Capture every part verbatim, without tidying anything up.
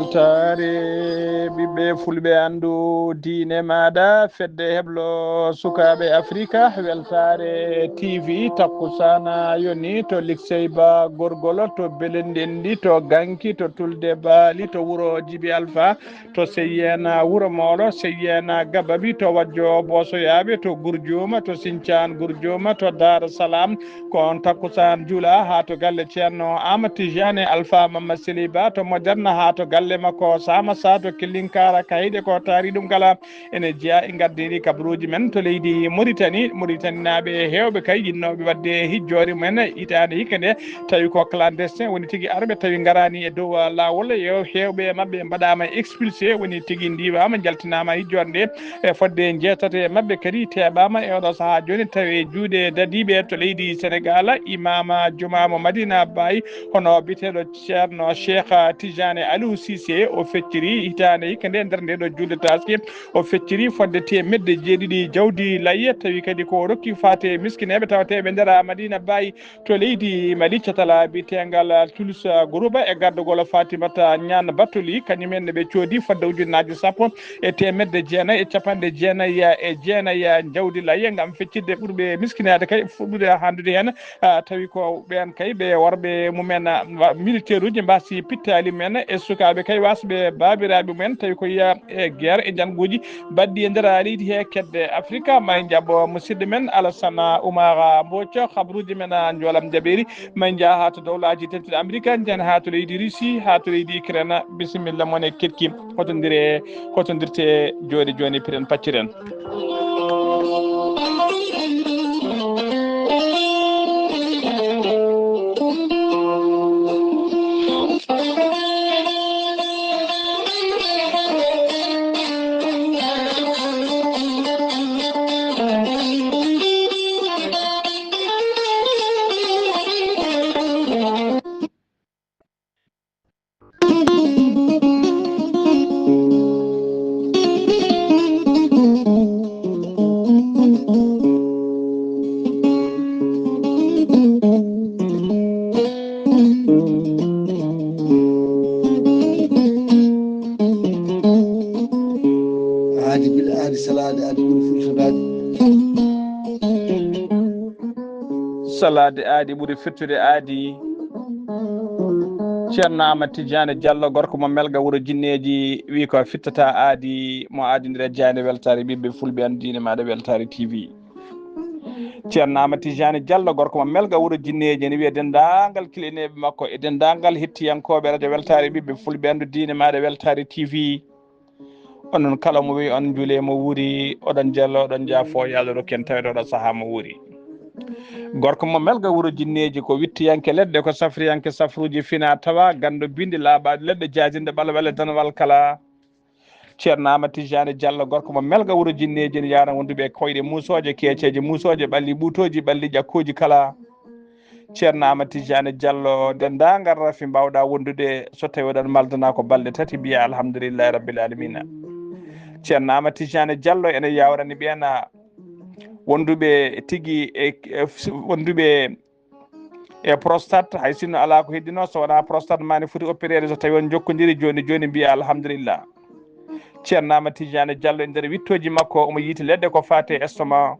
Weltaare ɓiɓɓe fulɓe anndu diine maaɗa, fedde heblo sukaaɓe Afrika, weltaare T V, takkusaana yoni to Liksey Ba Gorgolo, to Belendendi, to Ganki, to Tulde Baali, to wuro Jibi Alfa, to Seyyeena wuro mooɗo, Seyyeena Gababi, to Wajjo Boosoyaaɓe, to Gurjuuma, to Sincaan Gurjuuma, to Daar Salaam, ko on takkusaan juula haa to galle Ceerno Aamadu Tijaani Alfa Mamma Seli Ba to Moderne, haa to galle makko Saama Sa to Killinkaara, Kayɗe ko taari ɗum kala. Ene jeyaa e ngardiiɗi kabaruuji men to leydi Moritani. Moritaninaaɓe heewɓe kay yiɗnooɓe waɗde hijjoore mumen hitaande hikka nde, tawi ko clandestin woni tigi arɓe, tawi ngaraani e dow laawol. Yo heewɓe e maɓɓe mbaɗaama expulsé, woni tigi ndiiwaama, njaltinaama hijjoore nde. E fodde njeetate e maɓɓe kadi teeɓaama e oɗo sahaa jooni, tawi e juuɗe dadiiɓe to leydi Senegaal. Imaama jumaa mo Madina Baye, hono biyeteeɗo Ceerno Cheikh Tidiane Aliou Cissé, o fecciri hitaande hikka nde nder nde ɗo juulde taaske, o fecciri fodde teemedde jeeɗiɗi jawdi layya, tawi kadi ko o rokki faate miskineeɓe tawateeɓe nder Madina Baye to leydi Mali, catal biyeteengal Tulsa Group e gardagol Fatimata Ñaan Batoli, kañum en ne ɓe coodi fodde ujunnaaje sappo e teemedde jeenayi e capanɗe jeenayi e jeenayi jawdi layya ngam feccitde ɓurɓe miskineede kay, ɓurɓe hanndude heen, ah, tawi ko ɓeen kay ɓe worɓe mumen, ah, wa-, militaire uji mbaasi pittaali men e sukaaɓe kay wasɓe baabiraaɓe mumen, tawi ko yiya e guerre e njannguuji baɗɗi e nder leydi he kedde Afrika. Ma en njaɓɓo musidɗo men Alassane Oumar Mbodj, habruuji men, ah, njoolam jaɓeeri. Ma en njah haa to dowlaaji dentuɗi Amerika, njahen haa to leydi Russie, haa to leydi Ukraine. Bisimilla mon e keɗki. Hotondire, hotondirte jooni jooni, piren pacciren. Aadi bil aadi, salaade aadi ɓuri fulfulde aadi. Salaade aadi ɓuri fittude aadi. Ceerno Aamadu Tijaani Jallo, gorko mo Melga wuro Jinneeji, wi ko fittata aadi, mo aadindira jaayde weltaare ɓiɓɓe fulɓe anndu diine maaɗa weltaare T V. Ceerno Aamadu Tijaani Jallo, gorko mo Melga wuro Jinneeji, ene wiya denndaangal kilineeɓe makko e denndaangal hettiyankooɓe radio weltaare ɓiɓɓe fulɓe anndu diine maaɗa weltaare T V. Onon kala mo wi on njuule mo wuuri, oɗon njella, oɗon njaafo, yo Allah rokku en tawde oɗo sahaa mo wuuri. Gorko mo Melga wuro Jinneeji, ko wittiyanke leɗɗe, ko safriyanke safruuji fina tawa, ganndo bindi laaɓaaɗi leɗɗe, jaajinde ɓalwale danwal kala. Ceerno Aamadu Tijaani Jallo, gorko mo Melga wuro Jinneeji, ene yahra wonduɓe koyɗe muusooje, keeceeje muusooje, ɓalli ɓuutooji, ɓalli ƴakkooji kala. Ceerno Aamadu Tijaani Jallo, denndaangal rafi mbaawɗa wondude, so tawii oɗon maldana ko balɗe tati, mbiya alhamdulillahi rabbil alamina. Ceerno Aamadu Tijaani Jallo ene yawrani ɓeena wonduɓe tigi e, e wonduɓe e prostate, hay sinno alaa ko heddino, so wonaa prostate ma ne foti opéreede, so tawii on njokkondiri jooni jooni, mbiya alhamdulillah. Ceerno Aamadu Tijaani Jallo e nder wittooji makko, omo yiyti leɗɗe ko faati e estomac.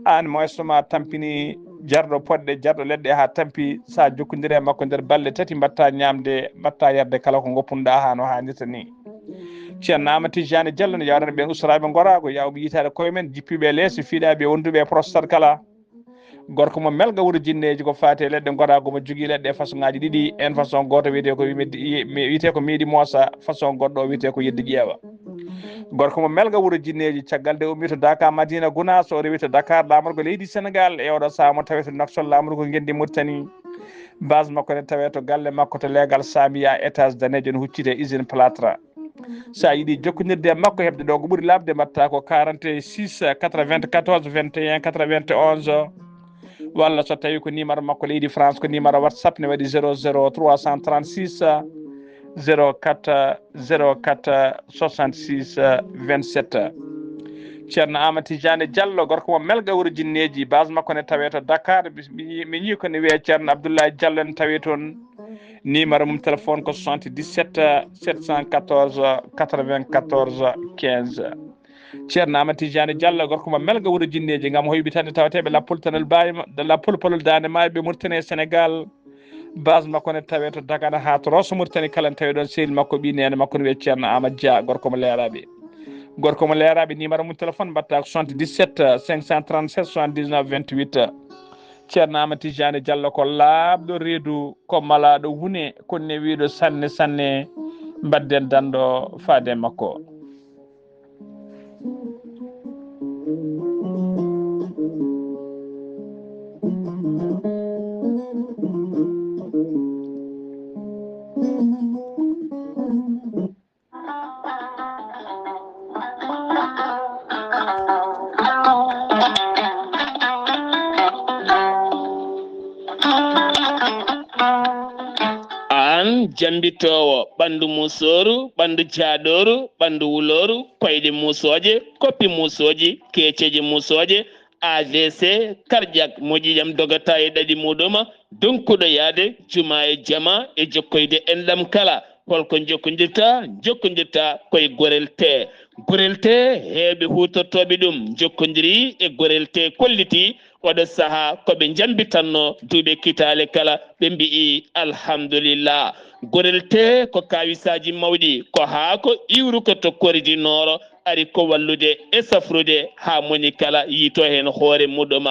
Aan mo estomac tampini jarɗo poɗɗe, jarɗo leɗɗe haa tampi, so a jokkondiri e makko nder balɗe tati, mbaɗta ñaamde, mbaɗta yarde kala ko ngoppunoɗaa haa no haanirta ni. Ceerno Aamadu Tijaani Jallo ne yawrana ɓeen ustoraaɓe ngoraagu, yaawɓe yiytaade koye men, jippiiɓe e leeso, fiidaaɓe e wonduɓe e prostate kala. Gorko mo Melga wuro Jinneeji, ko faati e leɗɗe ngoraagu, omo jogii leɗɗe façon ŋaaji ɗiɗi. Een façon gooto wiyetee ko, wiyetee ko meeɗi moosa, façon goɗɗo o wiyetee ko yeddi ƴeewa. Gorko mo Melga wuro Jinneeji, caggal nde ummi to Daaka Madina Gunaas, o rewi to Dakar laamorgo leydi Senegaal, e oɗo sahaa mo tawee to Nouakchott laamorgo ngenndi Mauritanie. Base makko ne tawee to galle makko to leegal Sambia, étage daneejo, ne hucciti e usine plâtre. So a yiɗi jokkondirde e makko, heɓde ɗo ko ɓuri laaɓde, mbaɗta ko quarante-six quatre-vingt-quatorze vingt et un quatre-vingt-onze, walla so tawii ko numéro makko leydi France, ko numéro WhatsApp ne waɗi zéro zéro trois cent trente-six zéro quatre zéro quatre soixante-six vingt-sept. Ceerno Aamadu Tijaani Jallo, gorko mo Melga wuro Jinneeji, base makko ne tawee to Dakar. Mi, mi, mi ñii ko ne wiyee Ceerno Abdoulaye Jallo ne tawee toon. Numéro mum téléphone ko soixante-dix-sept sept cent quatorze quatre-vingt-quatorze quinze. Ceerno Amadou Tidiane Diallo, gorko mo Melga, wuro Jinneeji, ngam hoyɓitande tawateeɓe Lappol Tanel Baay, Lappol Polol Daande Maayo, ɓe Mauritanie e Sénégal. Base makko ne tawee to Dagana haa to Rosso Mauritanie kala ne tawee ɗoon. Sehil makko, ɓii neene makko ne wiyee Ceerno Amadou Dia, gorko mo Leeraaɓe. Gorko mo Leeraaɓe, numéro mum téléphone mbaɗtaa ko soixante-dix-sept cinq cent trente-sept soixante-dix-neuf vingt-huit. Ceerno Amadou Tidiane Diallo ko laaɓɗo reedu, ko malaaɗo huune, ko newiiɗo sanne sanne. Mbaɗden danndo faade e makko. Aan jammbitoowo ɓanndu muusooru, ɓanndu jaaɗooru, ɓanndu wulooru, koyɗe muusooje, koppi muusooji, keeceeje muusooje, A V C, cardiaque, moƴƴi jam dogata e ɗaɗi muɗum, donkuɗo yaade juma e jama e jokkoyde enɗam kala. Holko jokkondirta? Jokkondirta koye Gorel Tee. Gorel Tee, heewɓe huutortooɓe ɗum jokkondiri e Gorel Tee, kolliti oɗo sahaa ko ɓe njambitanno duuɓe kitaale kala, ɓe mbi'i alhamdulillah. Gorel Tee ko kaawisaaji mawɗi, ko haako iwruko to Kori du Nord, ari ko wallude e safrude haa moni kala yiito heen hoore muɗum.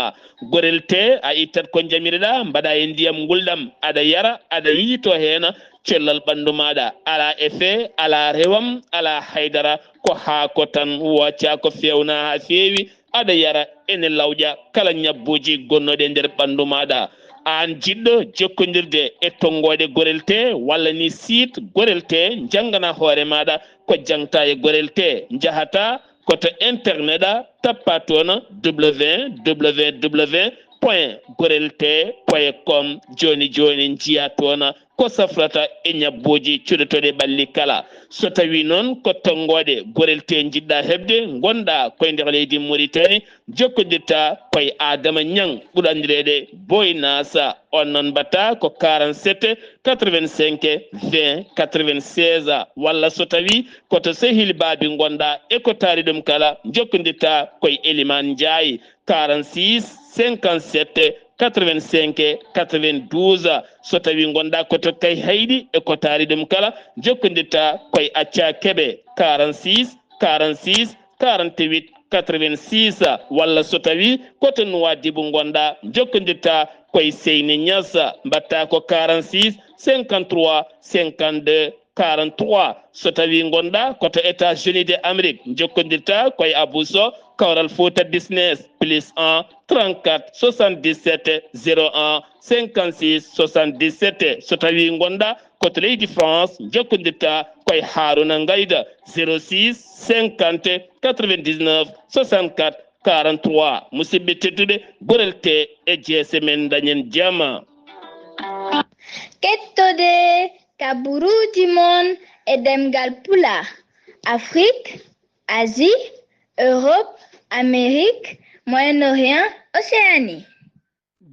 Gorel Tee, a ittat ko njamiriɗaa, mbaɗa e ndiyam ngulɗam, aɗa yara, aɗa yiito heen, cellal ɓanndu maaɗa alaa effet, alaa rewam, alaa haydara, ko haako tan, wooca ko feewna haa feewi, aɗa yara, ene lawƴa kala ñabbuuji gonnooɗi e nder ɓanndu maaɗa. Aan jiɗɗo jokkondirde e tonngooɗe Gorel Tee walla ni site Gorel Tee, njanngana hoore maaɗa ko jaŋta e Gorel Tee, njahata ko to internet a, tappa toon www point gorelte point com. Jooni jooni njiya toon ko safrata e ñabbuuji cuɗotooɗi ɓalli kala. So tawii noon ko tonngooɗe Gorel Tee njiɗɗa heɓde, ngonɗa koye nder leydi Mauritanie, jokkondirta koye Adama Ñaŋ, ɓurɗo anndireede Boy Nasa. On noon mbaɗta ko quarante-sept quatre-vingt-cinq vingt quatre-vingt-seize, walla so tawii ko to sehil Baabi ngonɗa e ko taari ɗum kala, jokkondirta koye Eliman Njaay, quarante-six cinquante-sept quatre-vingt-cinq quatre-vingt-douze. So tawii ngonɗa ko to Kayhayɗi e ko taari ɗum kala, jokkondirta koye Acca Kebe, quarante-six quarante-six quarante-huit quatre-vingt-six, walla so tawii ko to Nuwaadibu ngonɗa, jokkondirta koye Seyni Ñas, mbaɗta ko quarante-six cinquante-trois cinquante-deux quarante-trois. So tawii ngonɗa ko to États-Unis de Amérique, jokkondirta koye Abou Sow, Kawral Fouta Business, plus un trente-quatre soixante-dix-sept zéro un cinquante-six soixante-dix-sept. So tawii ngonɗa ko to leydi France, jokkondirta koye Haruna Ngayda, zéro six cinquante quatre-vingt-dix-neuf soixante-quatre quarante-trois. Musidɓe tedduɓe, Gorel Tee e jeese men, dañen jam. Kettode kaburuuji mon e ɗemngal Pulaar, Afrique, Asie, Europe, Amérique, Moyen-Orient, Océanie.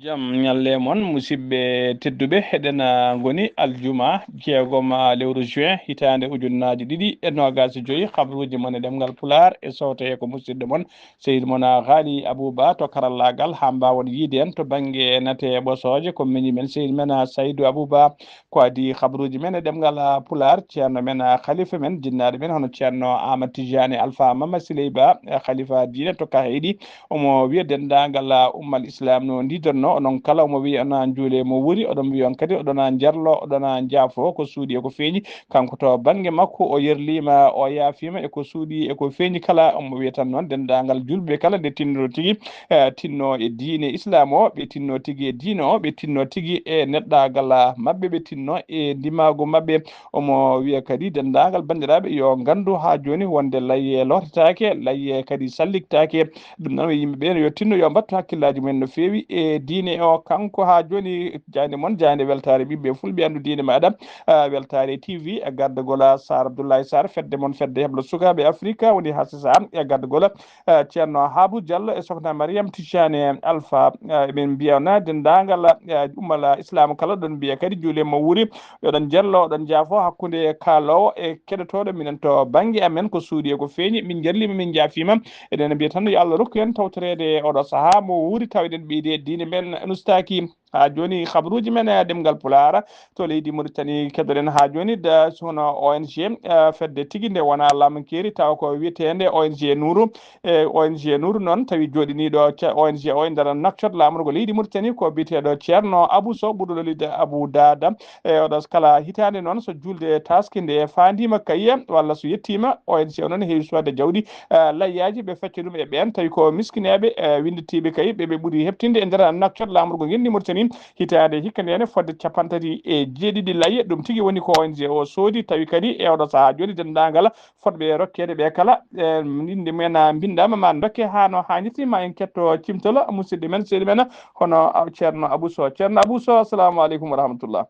Jam ñalle mon, musidɓe tedduɓe. Eɗen, ah, ngoni aljuma jeegom, ah, lewru juin, hitaande ujunnaaji ɗiɗi e noogaas e joy. Habruuji mon e ɗemngal Pulaar e sowto he ko musidɗo mon, sehil mon, ah, Haali Abouba to karallaagal, haa mbaawon yiide en to bannge nate ɓosooje. Ko miñi men, sehil men, ah, Saydou Abouba. Ko adii habruuji men e ɗemngal, ah, Pulaar, ceerno men, ah, khalifa men, jinnaaɗo men, hono ceerno Ahmad Tidiane Alpha Mama Siley Ba, eh, khalifa diine to Kayhayɗi. Omo wiya denndaangal, ah, ummal Islam no ndiidorno, onon kala omo wiya on njuule mo wuuri, oɗon wiya on kadi oɗon njarlo, oɗon njaafo ko suuɗi e ko feeñi. Kanko to bannge makko o yerliima, o yaafiima e ko suuɗi e ko feeñi kala. Omo wiya tan noon denndaangal julɓe kala nde tinndoro tigi, eh, tinno e diine Islam o, ɓe tinno tigi e diine o, ɓe tinno tigi e neɗɗaagal, ah, maɓɓe, ɓe tinno e ndimaagu maɓɓe. Omo wiya kadi denndaangal banndiraaɓe yo nganndu haa jooni wonde layye lootetaake, layye kadi salliktaake. Ɗum noon, yimɓe ɓe yo tinno, yo mbattu hakkillaaji mumen no feewi e diine Ine o kanko haa jooni, jaaynde mon, jaaynde weltaare ɓiɓɓe fulɓe, anndu diine maaɗa, ah, weltaare T V, e gardagol, ah, Sar Abdoulaye Sar, fedde mon, fedde heblo sukaaɓe Afrika, woni H C C A, e gardagol, ah, Ceerno Habu Diallo e Sokhna Mariam Tijani Alpha. Ah, eɓen mbiya on, ah, denndaangal, ah, ummal, ah, Islaam kala, ɗon mbiya kadi juule mo wuuri, oɗon jello, oɗon jaafo hakkunde kaaloowo e keɗotooɗo. Minen to bannge amen ko suuɗi e ko feeñi, min njarliima, min njaafiima. Eɗen mbiya tan yo Allah rokku en tawtoreede e oɗo sahaa mo wuuri, taw eɗen ɓeydi e diine men nustaaki. Haa jooni, habruuji men e ɗemngal Pulaar to leydi Mauritanie keɗoɗen haa jooni, da, hono O N G, eh, fedde tigi nde wonaa laamankeri, tawa ko wiyeteende O N G Nuuru. E O N G Nuuru noon, tawi jooɗiniiɗo ce-, O N G o e nder Nouakchott, laamorgo leydi Mauritanie, ko biyeteeɗo Ceerno Abou Sow, ɓurɗo lolirde Abou Dada. E oɗo kala hitaande noon, so juulde taaske nde faandiima kay, walla so yettiima, O N G o noon heewi sodde jawdi, eh, layyaaji, ɓe fecca ɗum e ɓeen tawi ko miskineeɓe, eh, winnditiiɓe kay, ɓe ɓe ɓuri heɓtinde e nder Nouakchott, laamorgo ngenndi Mauritanie, hitaande hikka ndene, fodde capanɗe tati e jeeɗiɗi layye. Ɗum tigi woni ko O N G o soodi, tawi kadi e oɗo sahaa jooni denndaangal fotɓe rokkeede ɓe kala, eh, innde mumen, ah, mbinndaama ma dokke haa no haanirta, ma en ketto cimtol musidɗo men, sehil men, hono, ah, Ceerno Abou Sow. Ceerno Abou Sow, assalamu aleykum wa rahmatullah.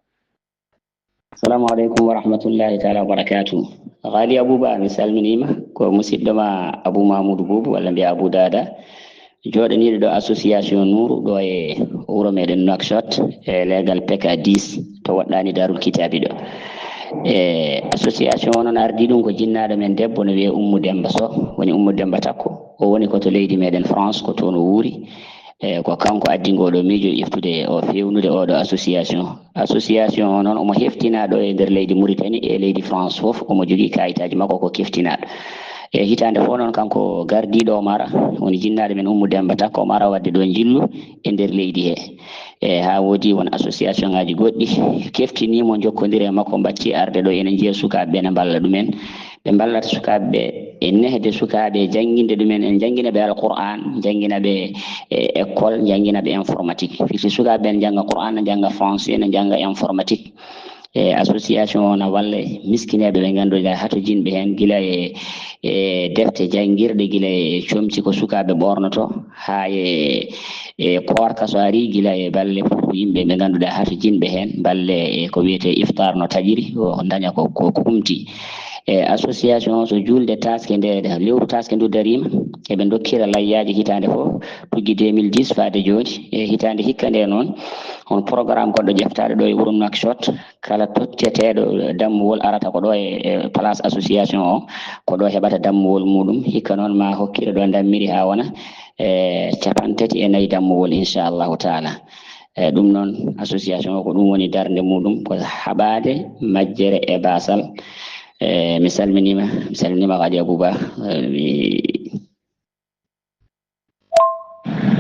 Assalamu aleykum wa rahmatullahi taala wa barakatuh. Ghali Abou Ba, mi salminiima. Ko musidɗo ma Abou Mamoudou Boubou, walla mbiya Abou Dada, jooɗaniiɗo ɗo association Nour ɗo e wuro meɗen Nouakchott, e leegal P K dix, to woɗɗaani Darul Kitabi ɗo. E association o noon ardii ɗum ko jinnaaɗo men debbo no wiyee Oumou Demba Sow, woni Oumou Demba Takko. O woni ko to leydi meɗen France, ko toon o wuuri. E ko kanko addi ngoo ɗo miijo iftude o fewnude oo ɗo association. Association o noon omo heftinaa ɗo e nder leydi Mauritanie e leydi France fof, omo jogii kaayitaaji makko ko keftinaaɗo. E hitaande fof noon kanko gardiiɗo omo ara, woni jinnaaɗo men Oumou Demba Takko, omo ara waɗde ɗo njillu e nder leydi he. E haa woodi won association ngaaji goɗɗi keftiniimo, njokkondiri e makko, mbaɗti arde ɗo, ene njiya sukaaɓe ɓe, ene mballa ɗumen. Ɓe mballata sukaaɓe ɓe e nehde sukaaɓe, e jannginde ɗumen, en njanngina ɓe Alqur'aan, njanngina ɓe, e, école, njanngina ɓe informatique. Firti sukaaɓe ɓe ne njannga Qur'aan, ne njannga français, ne njannga informatique. E association o na walla e miskineeɓe ɓe ngannduɗaa hatojinɓe heen, gila e, e defte janngirɗe, gila e comci ko sukaaɓe ɓoornoto, haa e, e koorka so arii, gila e balle fof yimɓe ɓe ngannduɗaa hatojinɓe heen, balle e ko wiyetee iftar no taƴiri, o daña ko, ko, ko humti. E association o so juulde taaske nde, lewru taaske ndu dariima, eɓe ndokkira layyaaji hitaande fof, tuggi deux mille dix faade jooni. E hitaande hikka nde noon, on programme goɗɗo ƴeftaaɗo ɗo e wuro Nouakchott, kala totteteeɗo dammuwol arata ko ɗo e, e place association o, ko ɗo heɓata dammuwol muɗum. Hikka noon ma hokkire ɗo dammiri haa wona, e, capanɗe tati e nayi dammuwol, inchallahu taala. E, ɗum noon, association o ko ɗum woni darnde muɗum, ko haɓaade majjere e baasal. E, mi salminiima, mi salminiima Ghali Abou Ba, e, mi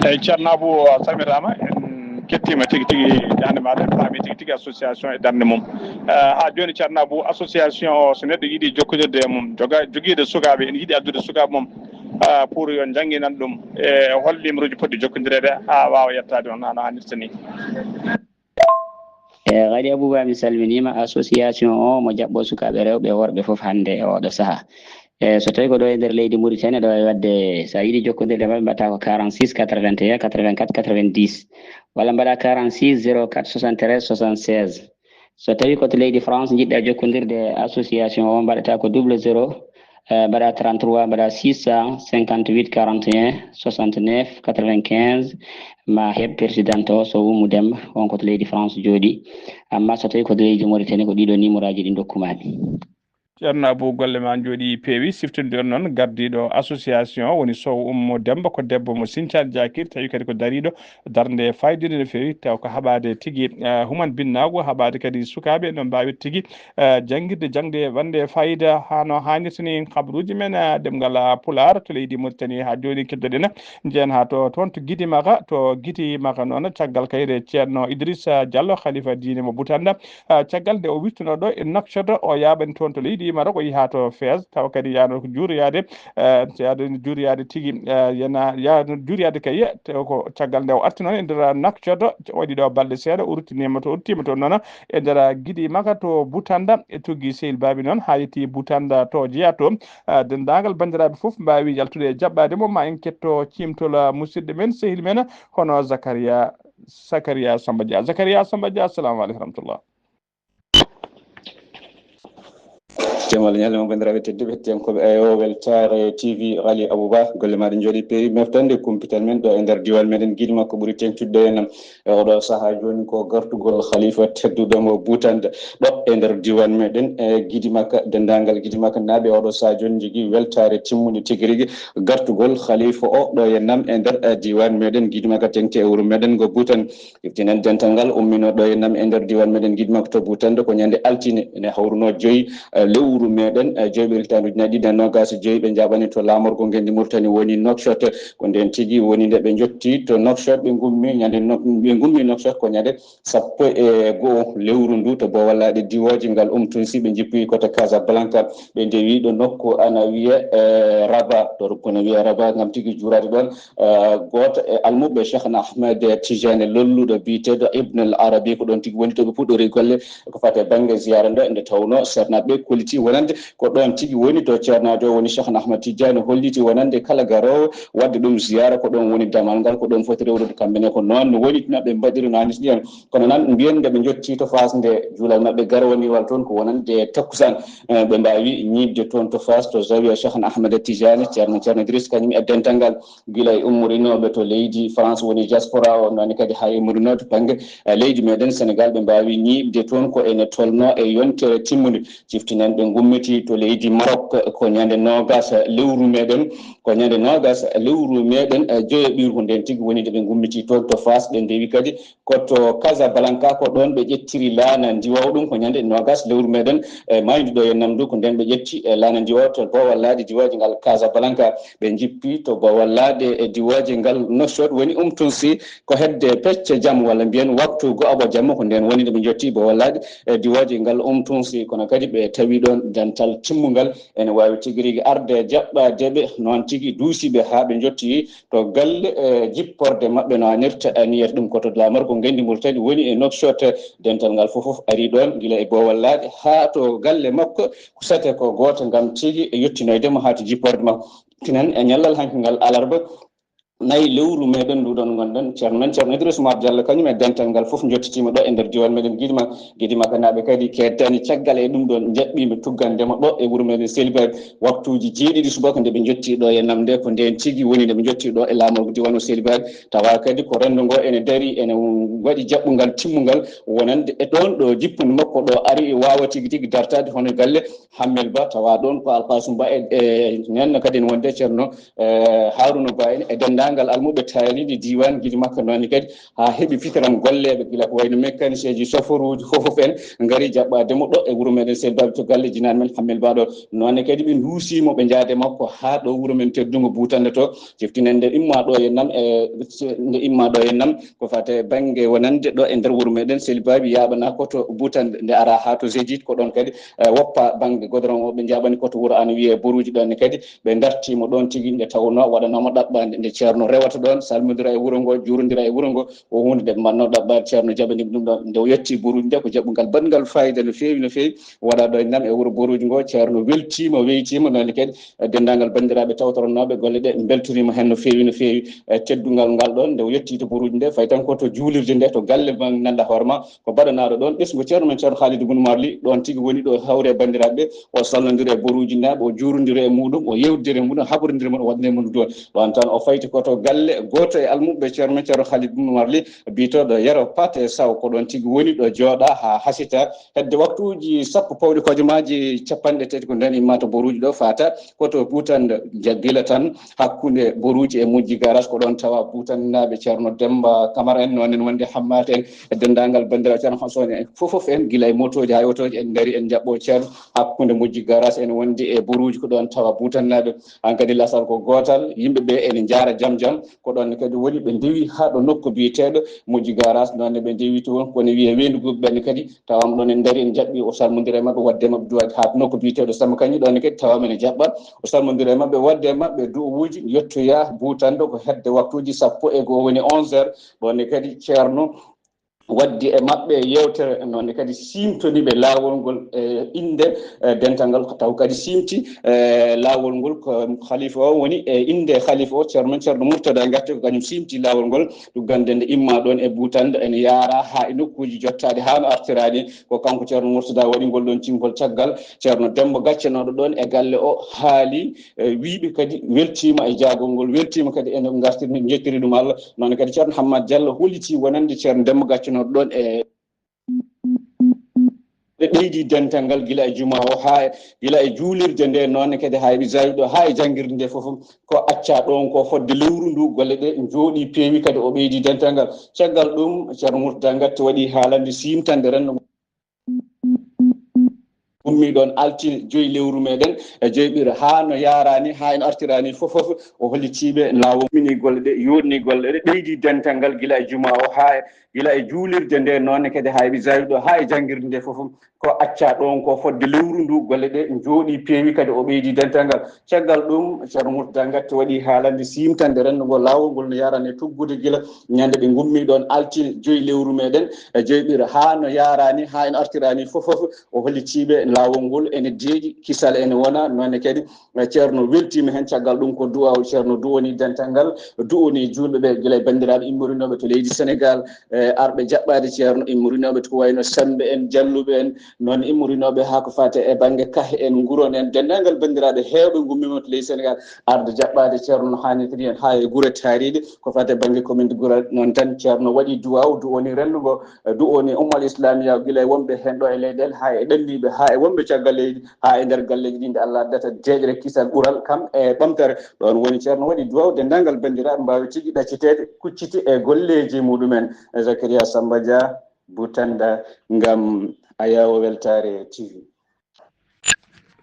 Eyi, Ceerno Abou, a salmitaama. En kettiima tigi tigi jahannde maaɗa, en paami tigi tigi association e darnde mum. Eh, haa jooni, Ceerno Abou, association o, so neɗɗo yiɗi jokkondirde e mum, joga, jogiiɗo sukaaɓe, ene yiɗi addude sukaaɓe mum, ah, pour yo njannginan ɗum, e hol numéro ji potɗi jokkondireede haa waawa yettaade on haa no haanirta ni? E Ghali Abou Ba, mi salminiima. Association o mo jaɓɓo sukaaɓe rewɓe e worɓe fof hannde e oɗo sahaa. E so tawii ko ɗo e nder leydi Mauritanie, ɗo e waɗde, so a yiɗi jokkondirde e maɓɓe, mbaɗata ko quarante-six quatre-vingt-un quatre-vingt-quatre quatre-vingt-dix, walla mbaɗa quarante-six zéro quatre soixante-treize soixante-seize. So tawii ko to leydi France njiɗɗa jokkondirde e association o, mbaɗata ko double zéro, eh, mbaɗa trente-trois, mbaɗa six cent cinquante-huit quarante et un soixante-neuf quatre-vingt-quinze, ma heɓ président o, Sow Oumou Demba, on ko to leydi France jooɗi. Amma so tawii ko to leydi Mauritanie, ko ɗiɗo numéro aji ɗi ndokkumaami. Ceerno Abou, golle ma njooɗi peewi. Siftondirɗon noon gardiiɗo association o, woni Sow Oumou Demba, ko debbo mo Sinthiane Diakir, tawi kadi ko dariiɗo darnde faayidiinde no feewi, taw ko haɓaade tigi, eh, human binnaagu, haɓaade kadi sukaaɓe no mbaawi tigi, eh, janngirde, jaŋde, waɗde faayiida haa no haanirta ni. Habruuji men, eh, ɗemngal, eh, Pulaar to leydi Mauritanie haa jooni keddoɗen, njehen haa to, toon to Gidi Maga, to Gidi Maga noon, caggal kayre Ceerno Idrissa Diallo, khalifa diine mo Butanda, ah, caggal nde o wirtunoo ɗo e Nouakchott, o yaaɓani toon to leydi Maroc, o yaha to Fès, tawa kadi yaano ko juuroyaade, eh, so yaade juuroyaade tigi, eh, yana, yaano juuroyaade kay, tawa ko caggal nde o arti noon e nder Nouakchott, o waɗi ɗo balɗe seeɗa, o ruttiniima to, o ruttiima toon noon e nder Gidi Maga to Butanda, e tuggi sehil Baabi noon, haa yetti Butanda to jeyaa to, ah, denndaangal banndiraaɓe fof mbaawi yaltude e jaɓɓaade mo, ma en ketto ciimtol, ah, musidɗo men, sehil men, hono Zakaria. Zakaria Samba Dia. Zakaria Samba Dia, assalamu aleykum wa rahmatullah. Jamal ñalema, bandiraɓe tedduɓe hettiyankoɓe ayo weltare T V. Ali Abouba, golle maɗa jooɗi peewi. Meftande kumpital men ɗo e nder diwan meɗen, giɗi makko ɓuri teŋtudde en e oɗo saaha joni ko gartugol khalifa tedduɗo mo butande ɗo e nder diwan meɗen. E giɗi makka, dendagal giɗi makka naaɓe oɗo saaha joni jogui weltare timmude tigui rigui gartugol khalifa o ɗo e nam e nder, eh, diwan meɗen. Giɗi makka teŋti e wuuro meɗen ngo butan. Iftinen dental ngal ummino ɗo e nam e nder diwan meɗen giɗi makko to butande ko ñande altine ene hawruno joyi, eh, lewru meɗen, eh, joyi ɓe hiltande ujunnaji ɗiɗi e nogas e joyi. Ɓe jaɓani to lamorgo ngendi Mauritanie woni Nouakchott. Ko nden tigui woni nde ɓe jotti to Nouakchott. Ɓe gummi ñande Nouak-, ɓe gummi Nouakchott ko ñande sappo e go'o lewru ndu to Bowal Laaɗe diwoji ngal umtunsi. Ɓe jippi ko to Casablanca, ɓe ndewi ɗo nokku ana wiye, eh, Rabat, to nokku ana wiye Rabat, gam tigui juurade ɗon. Eh, goto e almuɓɓe Cheikh Ahmed Tijani lolluɗo biyeteɗo Ibn al Arabi, ko ɗon tigui woni to ɓe puɗɗori golle ko fate banggue ziyara nde, nde tawno sernaɓe kolliti wonande ko ɗon tigui woni to ceernajo woni Cheikh Ahmed Tijani holliti wonande kala garowo wadde ɗum ziyara ko ɗon woni damal ngal, ko ɗon foti rewrude. Kamɓe ne ko noon no woni tuma ɓe mbaɗiri no hannirta ni. Kono nan mbiyen nde ɓe jotti to Faas nde juulal maɓɓe garwaniwal toon ko wonande takkusan, eh, ɓe mbawi ñiiɓde toon to Faas to zawiya Cheikh Ahmed Tijani, ceerno, ceerno Idriss kañum e dental ngal. Gila e ummorinoɓe to leydi France woni diaspora o, noon kadi hay ummorinoɓe to banggue, eh, leydi meɗen Sénégal, ɓe mbawi ñiiɓde toon ko ene tolno e yontere timmude. Ciftinen ɓe gummiti to leydi Maroc ko ñande nogas lewru meɗen, ko ñande nogas lewru meɗen, eh, joyo ɓiru ko nden tigui woni nde ɓe gummiti toon to Faas. Ɓe ndewi kadi ko to Casablanca, ko ɗon ɓe ƴettiri laana ndiwaw ɗum ko ñande nogas lewru meɗen, e maydu ɗo e namdu ko nden ɓe ƴetti, eh, laana ndiwaw to Bowal Laaɗe diwoji ngal Casablanca. Ɓe jippi to Bowal Laaɗe e diwoji ngal Nouakchott woni umtunsi ko hedde pecce jam walla mbiyen waktu go'aɓo jamma ko nden woni nde ɓe jotti Bowal Laaɗe e diwoji ngal umtunsi. Kono kadi ɓe tawi ɗon dental timmungal ene wawi tigui rigui arde jaɓɓadeɓe noon tigui duusiɓe ha ɓe jotti to galle, eh, jipporde maɓɓe no hannirta aniyata ɗum ko to lamorgo ngendi Mauritanie woni e Nouakchott. Dental ngal fof fof ari ɗon gila e Bowal Laaɗe ha to galle makko, sate ko goto gam tigui e yettinoydemo ha to jipporde makko. Tinen e ñallal hanki ngal alarba nayi lewru meɗen nduɗon gonɗen ceerno men ceerno Idriss Oumar Diallo kañum e dental ngal fof jottitima ɗo e nder diwan meɗen Guédima. Guédima kanaɓe kadi keddani caggal e ɗum ɗon jaɓɓima tuggandema ɗo e wuuro meɗen Selibaɓe. Waktuji jeeɗiɗi subaka nde ɓe jotti ɗo e namde ko nden tigui woni nde ɓe jotti ɗo e lamorgo diwan o Selibaɓe. Tawa kadi ko rendo ngo ene daari ene waɗi jaɓɓungal timmungal wonande e ɗon ɗo jippude makko ɗo ari wawa tigui tigui dartade hono galle Hammel Ba, tawa ɗon ko Alkasum Ba e, e nenno kadi ene wonde ceerno, eh, Haruna Ba en e dendagal almuɓe taariɗi diwan Guédima makko noon kadi ha heeɓi fitiram golleɓe gila ko wayno mécanicien ji, chauffeur uji fof fof en gari jaɓɓademo ɗo e wuuro meɗen Selibaɓe to galle jinani men Hammel Ba ɗo. Noon kadi ɓe duusimo ɓe jaade makko ha ɗo wuuro men teddungo Butande to. Ciftinen nde imma ɗo e nam e nde imma ɗo e nam ko fate banggue wonande ɗo e nder wuuro meɗen Selibaɓe yaɓana ko to Butande nde ara ha to Zédith ko ɗon kadi, eh, woppa banggue goudron o ɓe jaɓani ko to wuuro ana wiye Boruji ɗon kadi ɓe dartimo ɗon tigui nde tawno waɗanoma ɗaɓɓade nde ceerno rewata ɗon salmodira e wuuro ngo jurodira e wuuro ngo. O hunde nde mbanno ɗaɓɓade ceerno jaɓanima ɗum ɗon nde o yetti Boruji nde ko jaɓɓungal baɗngal fayida no fewi no fewi. Waɗa ɗo e nam e wuuro Boruji ngo ceerno weltima weytima noon kadi e dendagal bandiraɓe tawtoranoɓe golle ɗe beltorima hen no fewi no fewi. E teddungal ngal ɗon nde o yetti to Boruji nde fayi tan ko to juulirde nde to galle man nanda hoorema ko baɗanaɗo ɗon ɓesngu ceerno men ceerno Khalidou Boun Marli ɗon tigui woni ɗo hawre bandiraɓe o salnodira e Boruji naɓe o jurodira e muɗum o yewdira e muɗum haɓrodira e muɗum waɗde muɗum ɗon. Ɗon tan o fayti ko to galle goto e almuɓe ceerno men ceerno Khalidou Boun Marli bitoɗo Yero Pate Saw ko ɗon tigui woni ɗo jooɗa ha hasita hedde waktuji sappo pawɗi kojomaji capanɗe tati ko nden imma to Boruji ɗo fata ko to Butande jaggila tan hakkude Boruji e Mujji Garas ko ɗon tawa Butannaɓe ceerno Demba Kamara en noon en wonde Hammata en e dendagal bandiraɓe ceerno Hassone en fof fof en gila e motoji ha e otoji en daari en jaɓɓo ceerno hakkude Mujji Garas en wonde e Boruji ko ɗon tawa Butannaɓe. Hankadi lasal ko gotal yimɓeɓe ene jaara jam jam ko ɗon kadi woni ɓe ndewi ha ɗo nokku biyeteɗo Mujji Garas noonne ɓe ndewi toon kono wiye wenduguɓe ɓenne kadi tawama ɗon en daari en jaɓɓi o salmodira e mabɓe wadde mabɓe duwaji ha nokku biyeteɗo Samba Kañi ɗon kadi tawama ene jaɓɓa o salmodira e mabɓe wadde mabɓe duwawuji yettoya Butande ko hedde waktuji sappo e goho woni onze heures ɗon kadi ceerno waɗde e maɓɓe yeewtere, noon ne kadi siimtoni ɓe laawol ngol e innde, eh, dental ngal, ko taw kadi siimti, eh, laawol ngol ko khalifa o woni e innde khalifa o, Ceerno men Ceerno Murtada Gatti, ko kañum siimti laawol ngol. Ɗum ganden nde imma ɗoon e Buutanda, ene yaara haa e nokkuuji jottaaɗi haa no artiraani. Ko kanko Ceerno Murtada waɗi ngol ɗoon cingol caggal. Ceerno Demba gaccanooɗo ɗoon e galle o haali, eh, wiiɓe kadi weltiima e jaagol ngol, weltiima kadi ene ngartiri, njettiri ɗum Allah. Noon kadi Ceerno Hammad Diallo holliti wonande Ceerno Demba gaccanooɗo ɗoon e ɓe ɓeydi dental ngal gila e juma o haa e, gila e juulirde nde, noon kadi haa e ɓe zawi ɗo haa e janngirde nde fof, ko acca ɗoon ko fodde lewru ndu golle ɗe njooɗi peewi kadi o ɓeydi dental ngal. Caggal ɗum Ceerno Murtada Gatti waɗi haalande siimtande renndo ummi ɗoon altine joyi lewru meɗen e joyɓire haa no yaarani haa en artirani fof fof o hollitiiɓe laawol mini golle ɗe yooɗni golle ɗe ɓeydi dental ngal gila e juma o haa e, gila e juulirde nde noon kadi haa e ɓe zawi ɗo haa e janngirde nde fof ko acca ɗoon ko fodde lewru ndu golle ɗe njooɗi peewi kadi o ɓeydi dental ngal. Caggal ɗum Ceerno Murtada Gatti waɗi haalande siimtande renndo ngo laawol ngol no yaarani e tuggude gila ñande ɓe ngummi ɗoon altine joyi lewru meɗen e joyɓire haa no yaarani haa en artirani fof fof o hollitiiɓe laawol ngol ene deeƴi kisal ene wona noon kadi. Eh, Ceerno weltiima heen. Caggal ɗum ko du'aaw Ceerno du'oni dental ngal, du'oni juulɓe ɓe gila e banndiraaɓe immorinooɓe to leydi Senegaal, eh, arɓe jaɓɓaade Ceerno immorinooɓe to ko wayno Sammbe en, Jalluɓe en, noon immorinooɓe haa ko faati e bannge Kahe en, Nguron en, denndaangal banndiraaɓe heewɓe ngummiima to leydi Senegaal arde jaɓɓaade Ceerno no haanirta ni en haa e gure taariiɗe ko faati e bannge commune de Gural. Noon tan Ceerno waɗi du'aaw, du'oni renndo ngo, eh, du'oni ummal islamiya gila e wonɓe heen ɗo e leyɗeele haa e ɗanniiɓe haa e wonɓe caggal leydi haa e nder galleeji ɗi nde Allah addata deeƴre kisal ɓural kam e ɓamtere. Ɗoon woni Ceerno waɗi du'aaw denndaangal banndiraaɓe mbaawi tigi ɗacciteede kucciti e golleeji muɗumen. Zakaria Samba Dia, Butanda, ngam Ayawo Weltaare T V.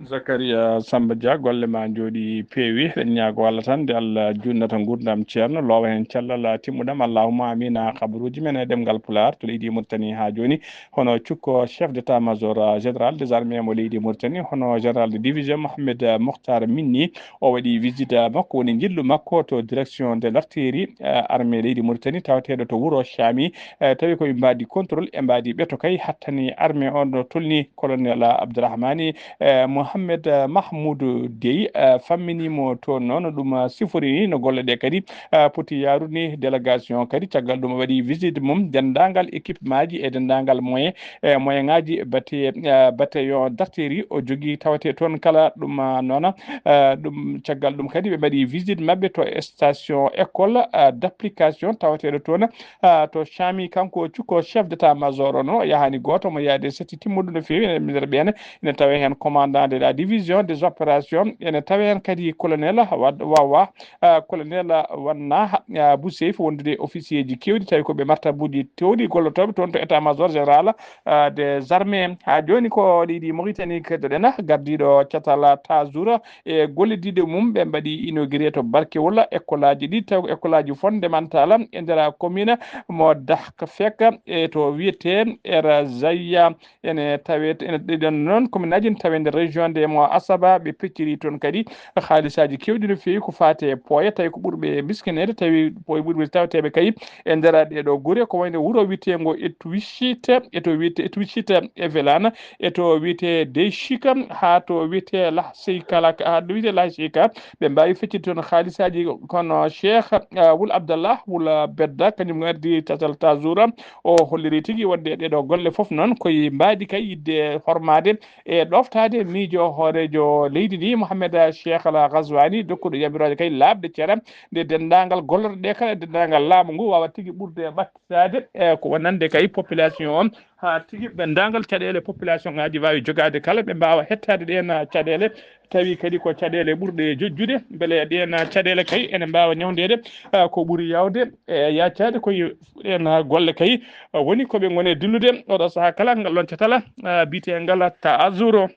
Zakaria Samba Dia, golle ma njooɗi peewi. Eɗen ñaago Allah tan nde Allah junnata nguurndam Ceerno, loowa heen cellal timmuɗam. Allahumma amiin. Kabaruuji men e ɗemngal Pulaar to leydi Mauritanie haa jooni, hono cukko chef d'état-major, euh, général des armées mo leydi Mauritanie, hono général de division Mohamed, euh, Mokhtar Minni. O waɗi visite, euh, makko, woni njillu makko to direction de l'artillerie, euh, armée leydi Mauritanie, tawateeɗo to wuro Chami, euh, tawi ko ɓe mbaadi contrôle, ɓe mbaadi ɓeto kay, hattani armée on ɗo tolni colonel Abdourahmani, euh, Mohamed, euh, Mahmoud Dey, euh, fammini mo toon noon, ɗum, euh, siforini no golle ɗe kadi, euh, poti yaarude ni. Délégation kadi caggal ɗum o waɗi visite mum, denndaangal équipement ji e denndaangal moyen, e moyen ngaji bate-, eh, bataillon d'artillerie o jogii tawate toon kala ɗum, ah, noona. Eh, ɗum caggal ɗum kadi ɓe mbaɗi visite maɓɓe to station école, ah, d'application tawateɗo toon, ah, to Chami, kanko cukko chef d'état-major o noon o yahani gooto mo yaade setti timmuɗo no feewi e nder ɓeene. Ene tawe heen commandant de la division des opérations, ene tawe heen kadi colonel Wad-, Wawa, ah, colonel Wanna, ah, Bousseif, wondude officier ji kewɗi, tawi ko ɓe martabuuji tewɗi gollotooɓe toon to état-major général, ah, des armées. Haa jooni ko leydi Mauritanie keddoɗen, gardiiɗo catal Tazour e gollidiiɓe mum ɓe mbaɗi inauguré to Barkewol école aji ɗi, tawi ko école aji fondamental e nder commune mo Dahkfek e to wiyetee Er Zaya. Ene tawe, ene ɗeɗon noon commune aji ne tawe nder région de mo Asaba, ɓe pecciri toon kadi haalisaaji keewɗi no feewi ko faati e pooye, tawi ko ɓurɓe miskineede, tawi pooye ɓurɓe taweteeɓe kay e nder ɗeɗo gure, ko wayno wuro wiyeteengo Etwishite, eto wiyete Etwishite e Velana, eto wiyete Deyshika, haa to wiyete Lahseyka, haa to wiyete Lahseyka, ɓe mbaawi feccitde toon haalisaaji. Kono Cheikh, ah, Wul Abdallah Wul Bedda, kañum ardi catal Tazour, o holliri tigi wonde ɗeɗo golle fof noon koye mbaadi kay yiɗde hormaade e ɗoftaade miijo hooreejo leydi ndi, Mohamed Cheikh Al Ghazouani, dokkuɗo yamirooje kay laaɓɗe cere, nde denndaangal gollorɗe ɗe kala, denndaangal laamu ngu waawa tigi ɓurde ɓattitaade, e ko wonande kay population on, haa tigi denndaangal caɗeele population ngaji waawi jogaade kala, ɓe mbaawa hettaade ɗeen caɗeele, tawi kadi ko caɗeele ɓurɗe jojjude, mbele ɗeen caɗeele kay ene mbaawa ñawndeede, ah, ko ɓuri yaawde e yaacaade koye ɗeen golle kay, ah, woni ko ɓe ngoni e dillude oɗo sahaa kala ngal ɗoon catal, ah, biyeteengal Taazuro.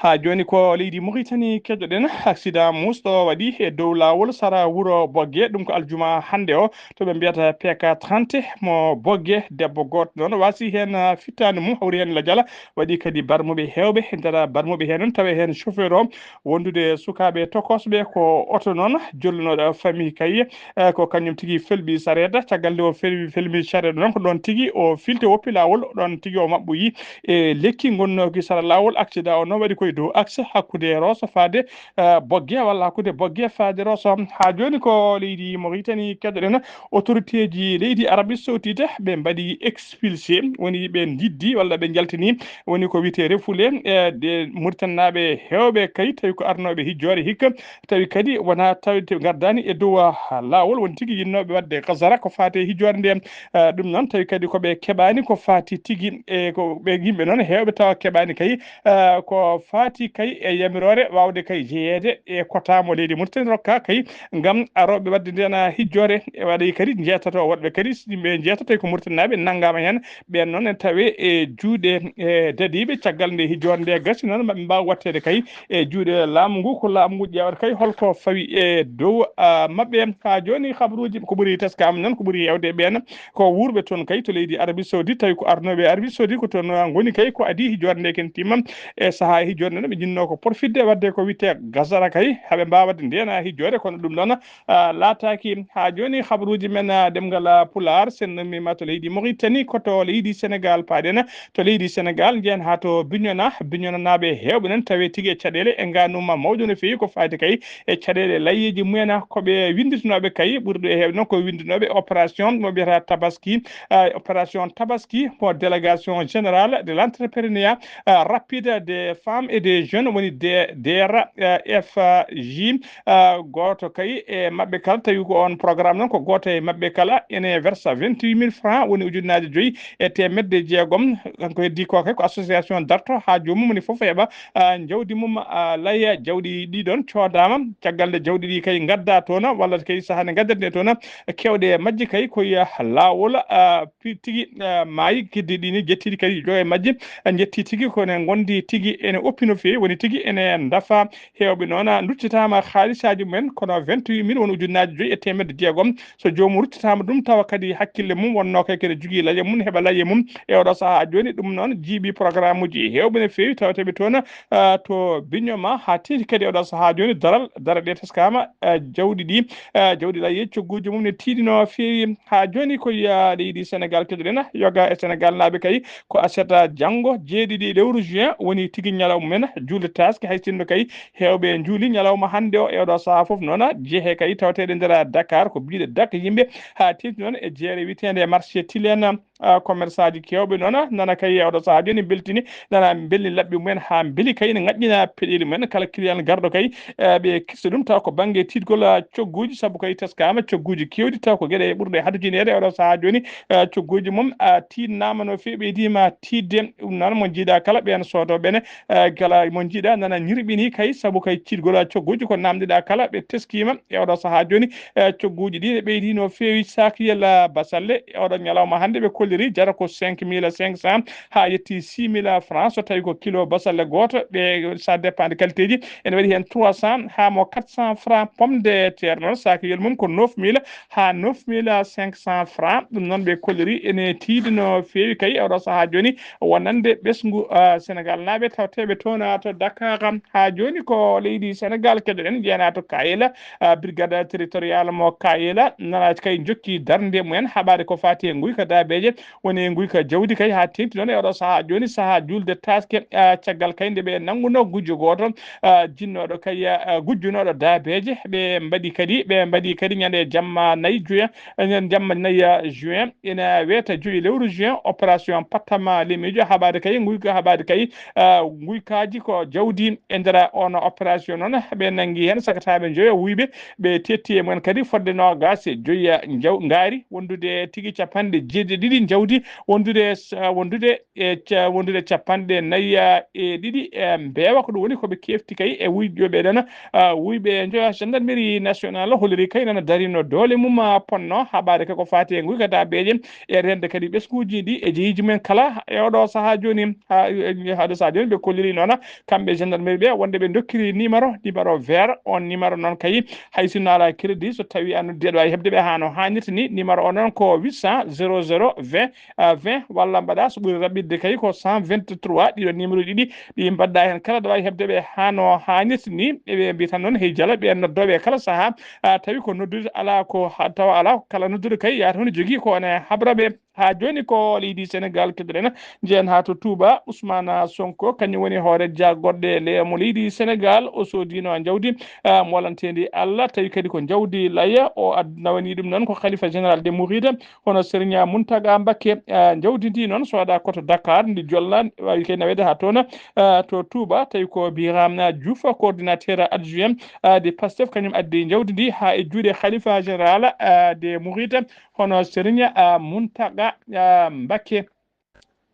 Haa jooni ko leydi Mauritanie keɗoɗen. Accident musɗo waɗi e dow laawol sara wuro Bogge, ɗum ko aljuma hannde o, to ɓe mbiyata P K trente mo Bogge. Debbo gooto noon waasi heen, ah, fittaandu mum, hawri heen lajal, waɗi kadi barmuɓe heewɓe. E nder barmuɓe heen noon tawi heen chauffeur o, wondude sukaaɓe tokosɓe, ko oto noon jollunoɗo famille kay, eh, ko kañum tigi felɓi sareet. Caggal nde o felɓi, felmi sareet noon, ko ɗoon tigi o filti, woppi laawol, ɗoon tigi o maɓɓoyi e lekki ngonnooki sara laawol. Accident o noon waɗi koye dow axe hakkunde Rosso faade, eh, Bogge, walla hakkunde Bogge faade Rosso. Haa jooni ko leydi Mauritanie keɗoɗen. Autorité ji leydi Arabie Saoudite ɓe mbaɗi expulsé, woni ɓe ndiddi walla ɓe njaltini, woni ko wiyetee refoulé, eh, de Mauritanie naaɓe heewɓe kay, tawi ko arnooɓe hijjoore hikka, tawi kadi wonaa tawde ngardaani e dow, ah, laawol, woni tigi yinnooɓe waɗde kasara ko faati e hijjoore nde. Ah, ɗum noon tawi kadi ko ɓe keɓaani ko faati tigi, e ko ɓe yimɓe noon heewɓe tawa keɓaani kay, ah, ko faati kay e yamiroore waawde kay jeyeede e kota mo leydi Mauritanie rokka kay ngam arooɓe waɗde ndeen hijjoore. E waɗi kadi njeetato woɗɓe kadi, yimɓe njeetato tawi ko Mauritanie naaɓe nanngaama heen. Ɓeen noon en tawi e juuɗe, e dadiiɓe. Caggal nde hijjoore nde gasi noon, maɓɓe mbaawa waɗteede kay e juuɗe laamu ngu, ko laamu ngu ƴeewata kay holko fawi e dow, ah, maɓɓe. Haa jooni, habaruuji ko ɓuri teskaama noon, ko ɓuri heewde e ɓeen ko wuurɓe toon kay to leydi Arabie Saoudite, tawi ko arnooɓe Arabie Saoudite ko toon, ah, ngoni kay, ko adii hijjoore nde ken timma. E sahaa hijjoore nde, ɓe njinnoo ko porfidde waɗde ko wiyetee gazara kay, haa ɓe mbaawa waɗde ndeen hijjoore, kono ɗum noon, ah, laataaki. Haa jooni, habaruuji men, ah, ɗemngal, ah, Pulaar, senndomi ma to leydi Mauritanie, ko to leydi Sénégal paaɗen. To leydi Sénégal, njehen haa to Bignona. Bignonanaaɓe heewɓe noon tawi tigi e caɗeele e ngaanuma mawɗo no feewi ko faati kay e caɗeele layyeeji mumen, ko ɓe winnditunooɓe kay, ɓurɗo e heewde noon ko winnditunooɓe opération mo mbiyata Tabaski, ah, opération Tabaski mo délégation générale de l'entrepreneuriat, ah, rapide des femmes et des jeunes, woni D-, D R F J. Ah, gooto kay e maɓɓe kala, tawi ko oon programme noon, ko gooto e maɓɓe kala ene versa vingt-huit mille francs, woni ujunnaaje joyi e teemedde jeegom. Kanko heddi ko kay ko association darto haa joomum woni fof heɓa, ah, jawdi mum, ah, laya. Jawdi ɗi ɗoon coodaama, caggal nde jawdi ɗi kay ngadda toon, walla kay sahaa nde ngaddata nde toon, keewɗe majji kay ko e laawol, ah, pi-, tigi, ah, maayi. Keddi ɗi ni jettiɗi kadi joyo e majji, ah, jetti tigi ko ne ngondi tigi ene oppi no feewi, woni tigi ene dafa. Heewɓe noon, ah, nduttitaama haalisaaji mumen, kono vingt-huit mille woni ujunnaaji joyi e teemedde jeegom. So joomum ruttitaama ɗum, tawa kadi hakkille mum wonnoo kay kene jogii laye mum, heɓa laye mum e oɗo sahaa jooni. Ɗum noon jiiɓi programme uji heewɓe no feewi, tawata ɓe toon, ah, to Bignona, haa teeti kadi oɗo sahaa jooni daral, dara ɗe teskaama, ah, jawɗi ɗi, ah, jawɗi laye cogguuji mum ne tiiɗi no feewi. Haa jooni ko, ah, leydi Sénégal keɗoɗen, yoga e Sénégal naaɓe kay ko aset janngo, jeeɗiɗi lewru juin, woni tigi ñalawma men, juulde taaske, hay sinno kay heewɓe njuuli ñalawma hannde o. E oɗo sahaa fof noon, jehe kay tawateeɗe nder Dakar ko biiɗe dak yimɓe, haa teeŋti noon e jeere wiyeteende marché Tilène, ah, commerçant ji keewɓe noon, nana kay e oɗo sahaa jooni mbeltini, nana mbelni laɓɓi mumen haa mbeli kay ne ngaƴƴina peɗeeli mumen. Kala client garɗo kay, eh, ɓe kirsa ɗum tawa ko bannge tiitgol, ah, cogguuji, sabu kay teskaama cogguuji keewɗi tawa ko geɗe ɓurɗe hadujineede e oɗo sahaa jooni, eh, cogguuji mum, ah, tiiɗnaama no feewi, ɓeydiima tiiɗde. Ɗum noon mo njiiɗa kala ɓeen soodooɓe ne, eh, kala mo njiiɗa nana ñirɓini kay, sabu kay ciɗgol cogguuji ko namdiɗa kala ɓe teskiima e oɗo sahaa jooni. Eh, cogguuji ɗi ne ɓeydi no feewi, saakiyel, ah, basalle e oɗo ñalawma hannde ɓe kolliri jara ko cinq mille cinq cents haa yetti six mille francs. So tawi ko kilo basalle gooto, ɓe, ça dépend de qualité ji, ene waɗi heen trois cents haa mo quatre cents francs. Pomme de terre noon, saakiyel mum ko neuf mille haa neuf mille cinq cents francs. Ɗum noon ɓe kolliri ene tiiɗi no feewi kay e oɗo sahaa jooni wonande ɓesngu, ah, Sénégal naaɓe tawteeɓe toon, ah, to Dakar. Haa jooni ko leydi Sénégal keɗoɗen, njeyanaa to Kayela, ah, brigade territorial mo Kayela, nana kay jokki darnde mumen haɓaade ko faati e nguyka daabeeje, woni nguyka jawdi kay haa teeŋti noon e oɗo sahaa jooni, sahaa juulde taaske, ah, caggal kay nde ɓe nanngunoo gujjo gooto, ah, jinnooɗo kay, ah, gujjunooɗo daabeeje. Ɓe mbaɗi kadi, ɓe mbaɗi kadi ñande jamma nayi juin, ñande jamma nayi, ah, juin, ina weeta joyi lewru juin, opération pattama lemiijo, haɓaade kay, nguyka haɓaade kay, ah, guykaaji ko jawdi. E nder on opération noon, ɓe nanngi heen sagataaɓe njoyo wuyɓe, ɓe tetti e mumen kadi fodde noogaas e joyi, ah, njaw-, ngaari, wondude tigi capanɗe jeeɗiɗi jawdi wondude, wondude e ca-, wondude capanɗe nayi e ɗiɗi e mbeewa. Ko ɗum woni ko ɓe kefti kay e wuyɓe ɓe ɗon, ah, wuyɓe njo-, gendarmerie nationale holliri kay nana darino doole mum, ah, ponno haɓaade kay ko faati e nguykata beeje e rende kadi ɓesnguuji ɗi e jeyiiji mumen kala. E oɗo sahaa jooni, ha, e, haɗo sahaa jooni ɓe kolliri noon kamɓe gendarmerie ɓe wonde ɓe dokkiri numéro, numéro vert. On numéro noon kay, hay sinno alaa crédit, so tawi a noddi aɗa waawi heɓde ɓe haa no haanirta ni. Numéro o noon ko huit cent zéro zéro vingt, ah, vingt, walla mbaɗa so ɓuri raɓɓiɗde kay ko cent vingt-trois. Ɗiɗo numéro ɗiɗi ɗi mbaɗɗa heen kala, aɗa waawi heɓde ɓe haa no haanirta ni. Eɓe mbiya tan noon hey jala ɓe noddooɓe kala sahaa, ah, tawi ko noddude alaa ko ha-, tawa alaa ko kala noddude kay yaata hono jogii ko ene habra ɓe. Haa jooni ko leydi Senegal keddorena. Njehen haa to Touba, Ousmane Sonko, kañum woni hoore jaagorɗe leyɗe mo leydi Senegal. O soodino jawdi, ah, molanteendi Allah, tawi kadi ko jawdi laya. O ad-, nawani ɗum noon ko Khalifa Général de Mouride, hono Serigne Mountaga Mbacké. Ah, jawdi ndi noon sooda ko to Dakar, ndi jolla, waawi kay naweede haa toon, ah, to Touba, tawi ko Birame Diouf, coordinateur adjoint, ah, de Pastef, kañum addi jawdi ndi haa e juuɗe Khalifa Général, ah, de Mouride, hono Serigne, ah, Mountaga, ah, Mbacké.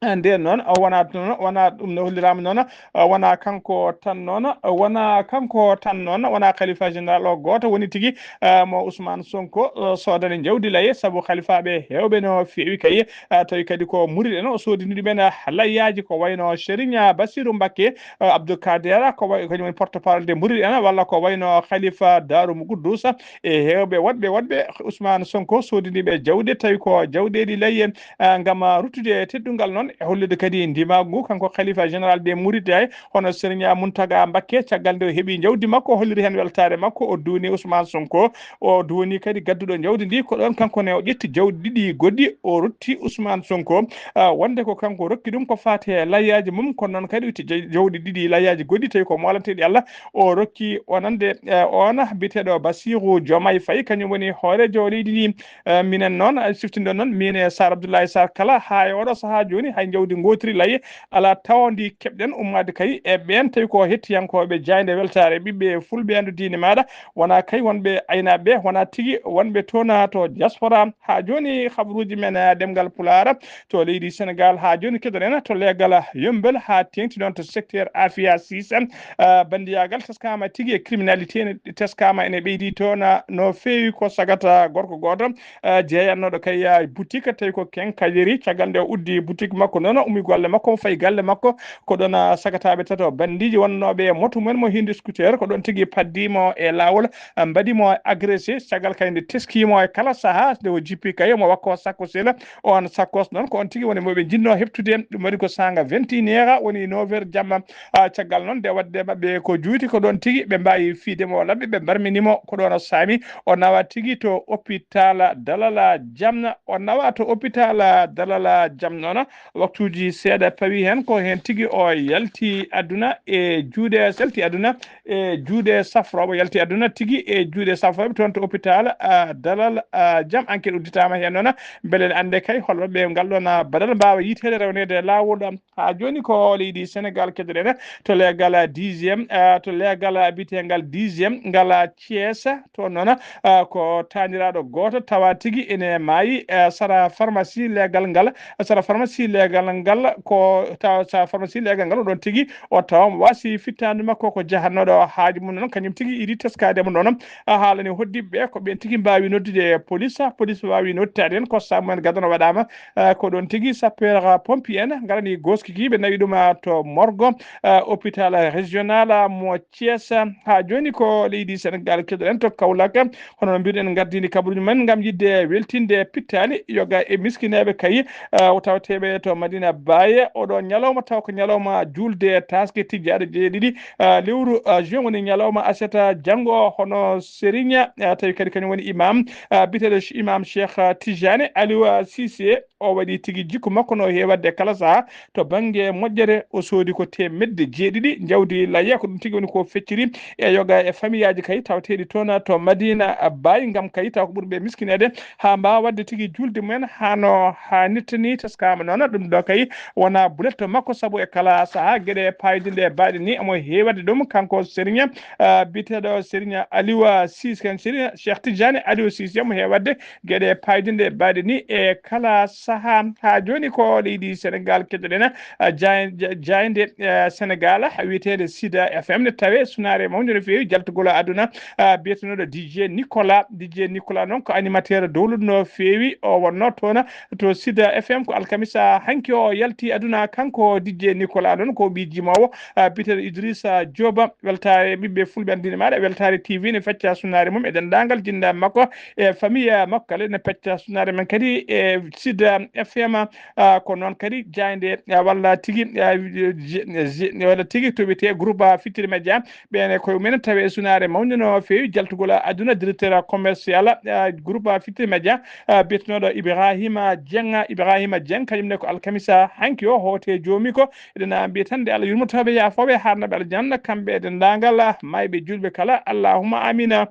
Ah, nden noon, ah, wona ɗum, wona ɗum no holliraama noon, ah, wona kanko tan noon, ah, wona kanko tan noon, wona Khalifa Général o gooto woni tigi, ah, mo Ousmane Sonko, ah, soodani jawdi laye, sabu khalifaaɓe heewɓe no feewi kay, ah, tawi kadi ko murid en o soodini ɗumen, ah, layyaaji ko wayno Serigne, ah, Bassirou Mbacké, ah, Abdou Kader, ko way-, kañum woni porte-parole de murid en, walla ko wayno Khalifa Darou Mouhiddous, e heewɓe woɗɓe, woɗɓe Ousmane Sonko soodini ɓe jawɗi, tawi ko jawɗeeɗi laye, ah, ngam, ah, ruttude teddungal noon, e hollude kadi ndimaagu ngu, kanko Khalifa Général des Mourides, ay, hono Serigne Mountaga Mbacké, caggal nde o heɓi jawdi makko, o holliri heen weltaare makko, o duwni Ousmane Sonko, o duwni kadi gadduɗo jawdi ndi, ko ɗoon kanko ne o ƴetti jawɗi ɗiɗi goɗɗi, o rutti Ousmane Sonko, ah, wonde ko kanko rokki ɗum ko faati e layyaaji mum, kono noon kadi o itti jaw-, jawɗi ɗiɗi layyaaji goɗɗi, tawi ko molanteeɗi Allah, o rokki wonande, eh, oon biyeteeɗo Bassirou Diomaye Faye, kañum woni hooreejo leydi ndi. Eh, minen noon, eh, siftinɗon noon, min e Sar Abdoulaye Sar kala, haa e oɗo sahaa jooni, hay jawdi ngootiri laye alaa tawa ndi keɓɗen ummaade kay e ɓeen, tawi ko hettiyankooɓe jaaynde weltaare ɓiɓɓe fulɓe ando diine maaɗa, wona kay wonɓe aynaaɓe, wona tigi wonɓe toon to diaspora. Haa jooni, habaruuji men, eh, ɗemngal Pulaar to leydi Senegal, haa jooni keɗoɗen to leegal Yembel, haa teeŋti noon to secteur Afia six. Ah, bandiyaagal teskaama tigi e criminalité ne teskaama ene ɓeydi toon, ah, no feewi. Ko sagata gorko gooto, ah, jeeyannooɗo kay, ah, boutique, tawi ko quincaillerie. Caggal nde o uddi boutique makko noon, o ummi golle makko, o fayi galle makko, ko ɗoon, ah, sagataaɓe tato bandiiji wonnooɓe e moto mumen mo hindi scooter, ko ɗoon tigi paddi mo e laawol, ah, mbaɗi mo agressé. Caggal kay nde teski mo e kala sahaa, nde o jippi kay omo wakko sakkosel, on sakkos noon ko on tigi woni mo ɓe njinnoo heɓtude. Ɗum waɗi ko saanga vingt et une heures, woni neuf heures jamma. Ah, caggal noon, nde waɗde maɓɓe ko juuti, ko ɗoon tigi ɓe mbaawi fiyde mo laɓɓe, ɓe mbarmini mo, ko ɗoon o saami, o nawa tigi to hôpital Dalal Jam. O nawa to hôpital Dalal Jam noon, waktuuji seeɗa pawi heen, ko heen tigi o yalti aduna e juuɗe, yalti aduna e juuɗe safrooɓe, yalti aduna tigi e juuɗe safrooɓe toon to hôpital, ah, Dalal, ah, Jam. Enquête udditaama heen noon, mbele en annde kay holɓe ngal ɗoon, ah, badal mbaawa yiyteede rewneede laawol. Haa jooni ko leydi Senegal keɗoɗen to leegal dixième, ah, to leegal biyeteengal dixième ngal Thiès. Toon noon, ah, ko taaniraaɗo gooto tawa tigi ene maayi, ah, sara pharmacie leegal ngal, sara pharmacie leegal ngal, ko tawa sara pharmacie leegal ngal, o ɗoon tigi o tawa mo wasi fittaandu makko ko jahannooɗo haaju mum noon, kañum tigi idi teskaade mo noon. Ah, haala ne hoddiɓe ɓe, ko ɓeen tigi mbaawi noddude police, police waawi nodditaade en, ko samu en gadano waɗaama, ah, ko ɗoon tigi sapeur pompier en ngarani goskiki, ɓe nawi ɗum, ah, to morgue, ah, hôpital régional, ah, mo Thiès. Haa jooni ko leydi Senegal keɗoɗen to Kaolack, hono no mbiruɗen, ngardini kabaruuji men ngam yiɗde weltinde pittaali, yoga e miskineeɓe kay, ah, o tawateeɓe to Madina Baye. Oɗo ñalawma taw ko ñalawma juulde taaske tijjaaɗo jeeɗiɗi, ah, lewru, ah, juin woni ñalawma aset, ah, janngo, hono Serigne, ah, tawi kadi kañum woni imam, ah, biyeteeɗo Ch-, imam Cheikh, ah, Tijani Aliou, ah, Cissé. O waɗi tigi jikku makko no heewi waɗde kala sahaa to bannge moƴƴere. O soodi ko teemedde jeeɗiɗi jawdi layya, ko ɗum tigi woni ko fecciri e yoga e famiyaaji kay tawateeɗi toon to Madina Baye, ngam kay taw ko ɓuri ɓe miskineede haa mbaawa waɗde tigi juulde mumen haa no haanirta ni. Teskaama noon ɗum ɗo kay wona bulet to makko, sabu e kala saha geɗe payidi nde baɗi ni omo heewade ɗum. Kanko Serigne, ah, biteɗo Serigne Aliou, ah, Sis, kan Serigne Cheikh Tidiane Aliou Sis, omo heewade geɗe payidi nde baɗi ni e kala saha. Ha joni ko leydi Sénégal keɗoɗen, ah, jay-, jay-, jayde, ah, Sénégal, ah, wiyetede Sida F M, ne tawe sunare mawde no feewi jaltugol aduna, ah, biyetenoɗo D J Nicolas. D J Nicolas noon ko animateur dowluɗo no feewi. O wonno toon to Sida F M ko alkamisa hanki o yalti aduna. Kanko D J Nicolas noon ko ɓii jimowo, ah, biteɗo Idrissa Dioba. Weltare ɓiɓɓe fulɓe andini maɗa, Weltare T V ne fecca sunare mum e dendagal jinnaɓe makko e famille makko kala ne fecca sunare men kadi e Sida F M. Ah, ko noon kadi jayde, ah, walla tigi, ah, je-, je-, walla tigi to wiyete groupe, ah, Fitiri Media. Ɓen e koye mumen tawi e sunare mawde no feewi jaltugol aduna, directeur commercial, ah, groupe Fitiri Media, ah, biyetenoɗo Ibrahima Dieng. Ibrahima Dieng kañum ne ko alkamisa hanki o hoote joomi ko. Eɗen mbiya tan nde Allah yurmotoɓe, yaafoɓe, harnaɓe aljanna, kamɓe e dendagal, ah, mayɓe julɓe kala. Allahumma amina.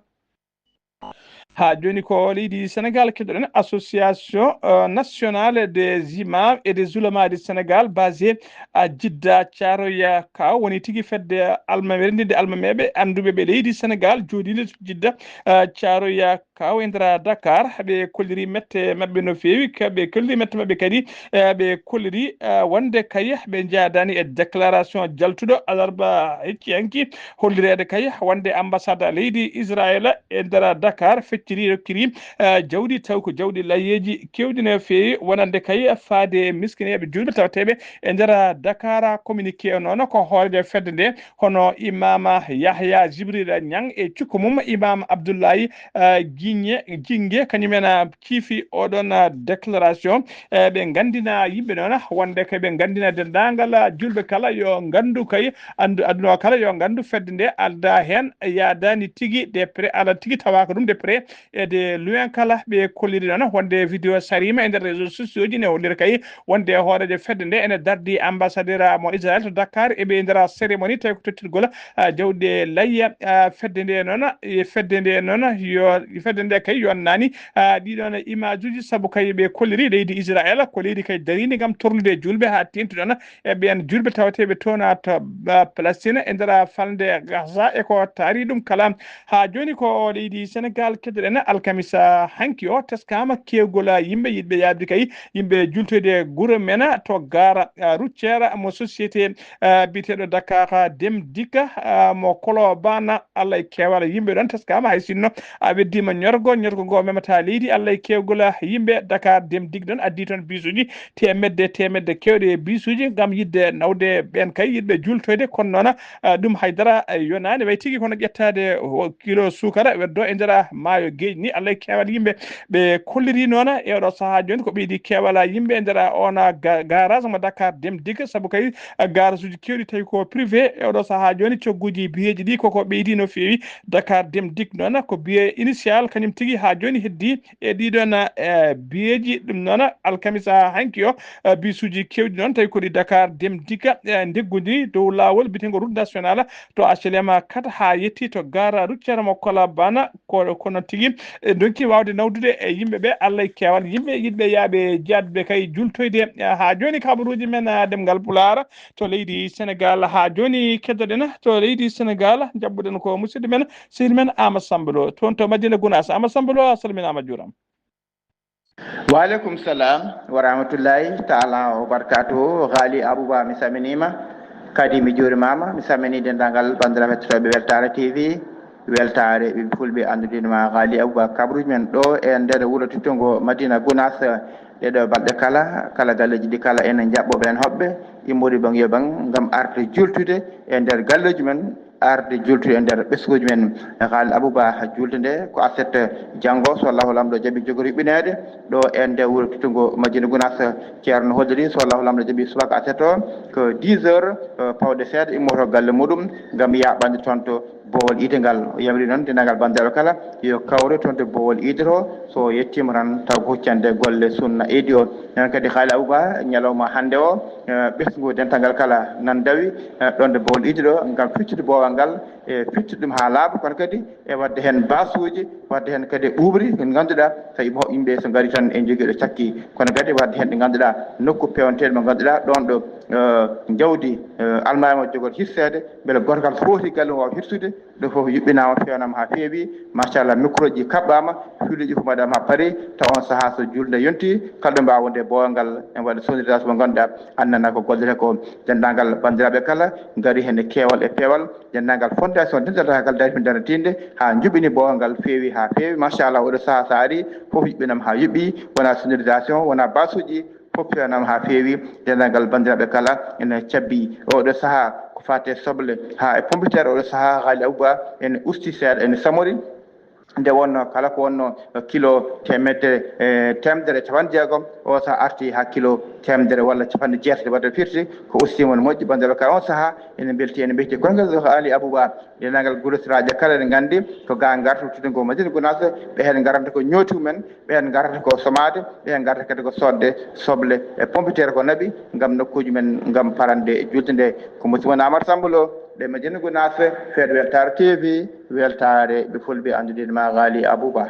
Ha joni ko leydi Sénégal keɗoɗen, Association, euh, Nationale des Imams et des Oulémas du Sénégal, basée à Jidda, Thiaroye Kaw, woni tigi fedde almame, renndinde almameɓe annduɓe ɓe leydi Sénégal, joɗiinde to Jidda, euh, Thiaroye Kaw e nder Dakar. Ɓe kolliri mette maɓɓe no feewi, ka-, ɓe kolliri mette maɓɓe kadi, eh, ɓe kolliri, eh, wonde kay ɓe njaadani e déclaration jaltuɗo alarba hecci hanki, hollireede kay wonde ambassade leydi Israël e nder Dakar fecciri, rokkiri, eh, jawdi, taw ko jawdi layyeeji keewɗi no feewi, wonande kay faade e miskineeɓe julɓe tawateeɓe e nder Dakar. Communiqué o noon ko hooreejo fedde nde, hono Imam Yahya Jibril Niang e cukko mum Imam Abdullahi, eh, Ginge, Ginge, kañum en, eh, ciifi oɗon, eh, déclaration. Eh, ɓe nganndina yimɓe noon wonde ko ɓe nganndina denndaangal, eh, julɓe kala yo nganndu kay, anndu, aduna o kala yo nganndu fedde nde alda heen, yaadaani tigi de près, ala tigi tawaaka ɗum de près e de loin kala. Ɓe kolliri noon wonde vidéo sariima e nder réseaux sociaux ji ne hollira kay wonde hooreejo fedde nde ene dardi ambassadeur mo Israël to Dakar e ɓe nder cérémonie tawi ko tottirgol, ah, jawɗe layya, ah, fedde nde noon, e fedde nde noon yo, fedde nde kay yonnaani, ah, ɗiɗon image uji, sabu kay ɓe kolliri leydi Israël ko leydi kay darindi ngam torlude julɓe haa teeŋti ɗoon e ɓeen julɓe tawateeɓe toon to, ah, Palestine e nder falnde Gaza e ko taari ɗum kala. Haa jooni ko leydi Senegal keɗoɗen alkamisa hanki o teskaama keewgol yimɓe yiɗɓe yaabde kay yimɓe jultoyde gure men to gaara, ah, routière mo société, ah, biyeteeɗo Dakar Dem Dikk, ah, mo Kolobaan. Allah e keewal yimɓe ɗoon teskaama hay sinno a weddiima ñorgo, ñorgo ngo memata leydi. Allah e keewgol yimɓe Dakar Dem Dikk ɗoon addi toon bisuuji teemedde, teemedde keewɗe e bisuuji ngam yiɗde nawde ɓeen kay yiɗɓe jultoyde. Kono noon, ah, ɗum haydara, ah, yonaani. Way tigi kono ƴettaade o kilo suukara weddo e nder maayo geej ni. Allah e keewal yimɓe ɓe kolliri noon e oɗo sahaa jooni ko ɓeydi keewal yimɓe e nder oon ga-, garage mo Dakar Dem Dikk, sabu kay, ah, garage uji keewɗi tawi ko privé e oɗo sahaa jooni cogguji biyeeji ɗi koko ɓeydi no feewi. Dakar Dem Dikk noon ko biye initial kañum tigi haa jooni heddi e ɗiɗon, eh, biyeeji. Ɗum noon alkamisa hanki o, eh, bisuuji keewɗi noon tawi ko ɗi Dakar Dem Dikk, eh, ndeggundi dow laawol biyeteego route nationale to H L M quatre haa yetti to gaara routière mo Kolobaan. Ko, kono tigi, eh, ndonki waawde nawdude e yimɓe ɓe. Allah e keewal yimɓe yiɗɓe yaaɓe jaadɓe kay jultoyde, eh, haa jooni kabaruuji men, eh, ɗemngal Pulaar to leydi Senegal. Haa jooni keddoɗen to leydi Senegal, njaɓɓuɗen ko musidɗo men, sehil men Ama Samba Lo, toon to Madina Gunaas. Ama Samba Lo, a salminaama, a juuraama. Wa aleykum salam wa rahmatullahi taala wa barakatuhu. Ghali Abouba, mi salminiima. Kadi mi juurimaama. Mi salminii denndaangal banndiraaɓe hettotooɓe Weltaare T V. Weltaare ɓiɓɓe fulɓe anndude ma Ghali Abouba kabaruuji men ɗo e nder wuro teddugo Madina Gunaas. Ɗeɗo balɗe kala, kala galleeji ɗi kala ene njaɓɓo ɓeen hoɓɓe, immori bang yo bang ngam arde jultude e nder galleeji men. Arde jultude e nder ɓesnguuji men. Ghali Abouba, julde nde ko aset janngo, so Allahu Laamɗo jaɓi, jogori yuɓɓineede ɗo e nder wuro teddugo Madina Gunaas. Ceerno holliri, so Allahu Laamɗo jaɓi, subaka aset o ko dix heures, eh, pawɗe seeɗa, immoto galle muɗum ngam yaaɓande toon to Boowal iide ngal. O yamiri noon denndaangal banndiraaɓe kala yo kawre toon to boowal iide to, so yettiima tan taw ko huccande golle sunna iidi o. Noon kadi Haali Abuba, ñalawma hannde o, eh, ɓesngu dental ngal kala nan dawi, eh, ɗoon to boowal iide ɗo ngam fittude boowal ngal, e fittude ɗum haa laaɓa, kono kadi e waɗde heen baasuuji, waɗde heen kadi ɓuuɓri, ko ngannduɗaa tawi mo yimɓe so ngari tan e jogii ɗo cakki, kono kadi waɗde heen ɗo ngannduɗaa nokku peewnteeɗo mo ngannduɗaa ɗoon ɗo, eh, jawdi, eh, almaami o jogori hirseede, mbele gorgal footi galle o waawa hirsude, ɗo fof yuɓɓinaama, feewnaama haa feewi, machallah, micro ji kaɓɓaama, filuuji fof mbaɗaama haa paari, taw on sahaa so juulde yonti, kala ɗo mbaawa wonde e boowal ngal, en waɗa sonorisation mo ngannduɗaa annana ko gollete ko. Denndaangal banndiraaɓe kala ngari heen e keewal e peewal, denndaangal fondation dental kala dari heen daraniinde haa njuɓɓini boowal ngal feewi haa feewi, machallah, oɗo sahaa so ari fof yuɓɓinaama haa yuɓɓi, wonaa sonorisation, wonaa baasuuji, fof feewnaama haa feewi, denndaangal banndiraaɓe kala ene cabbi oɗo sahaa ko faati e soble haa e pompiteer, oɗo sahaa Haali Abuba ene usti seeɗa, ene samori. Nde wonnoo kala ko wonnoo kilo teemedde, e, teemedere e capanɗe jeegom, o sahaa arti haa kilo teemedere walla capanɗe jeetati, wadde firti ko ustiima no moƴƴi, banndiraaɓe kala on sahaa ene mbelti, ene mbelti. Kono ngal Haali Abuba, denndaangal gurosiraaɓe kala ene nganndi ko gaa ngarta, tottude ngo Madina Gunaas, ɓe heen ngaranta ko ñooti mumen, ɓe heen ngarata ko somaade, ɓe heen ngarata kadi ko soodde soble e pompiteer ko naɓi ngam nokkuuji men, ngam parande e juulde nde. Ko musiɗɗo mon Amar Samba Lo, ɗo Madina Gunaas, Feeɗo Weltaare T V, weltaare ɓe fulɓe anndude ma Haali Abuba.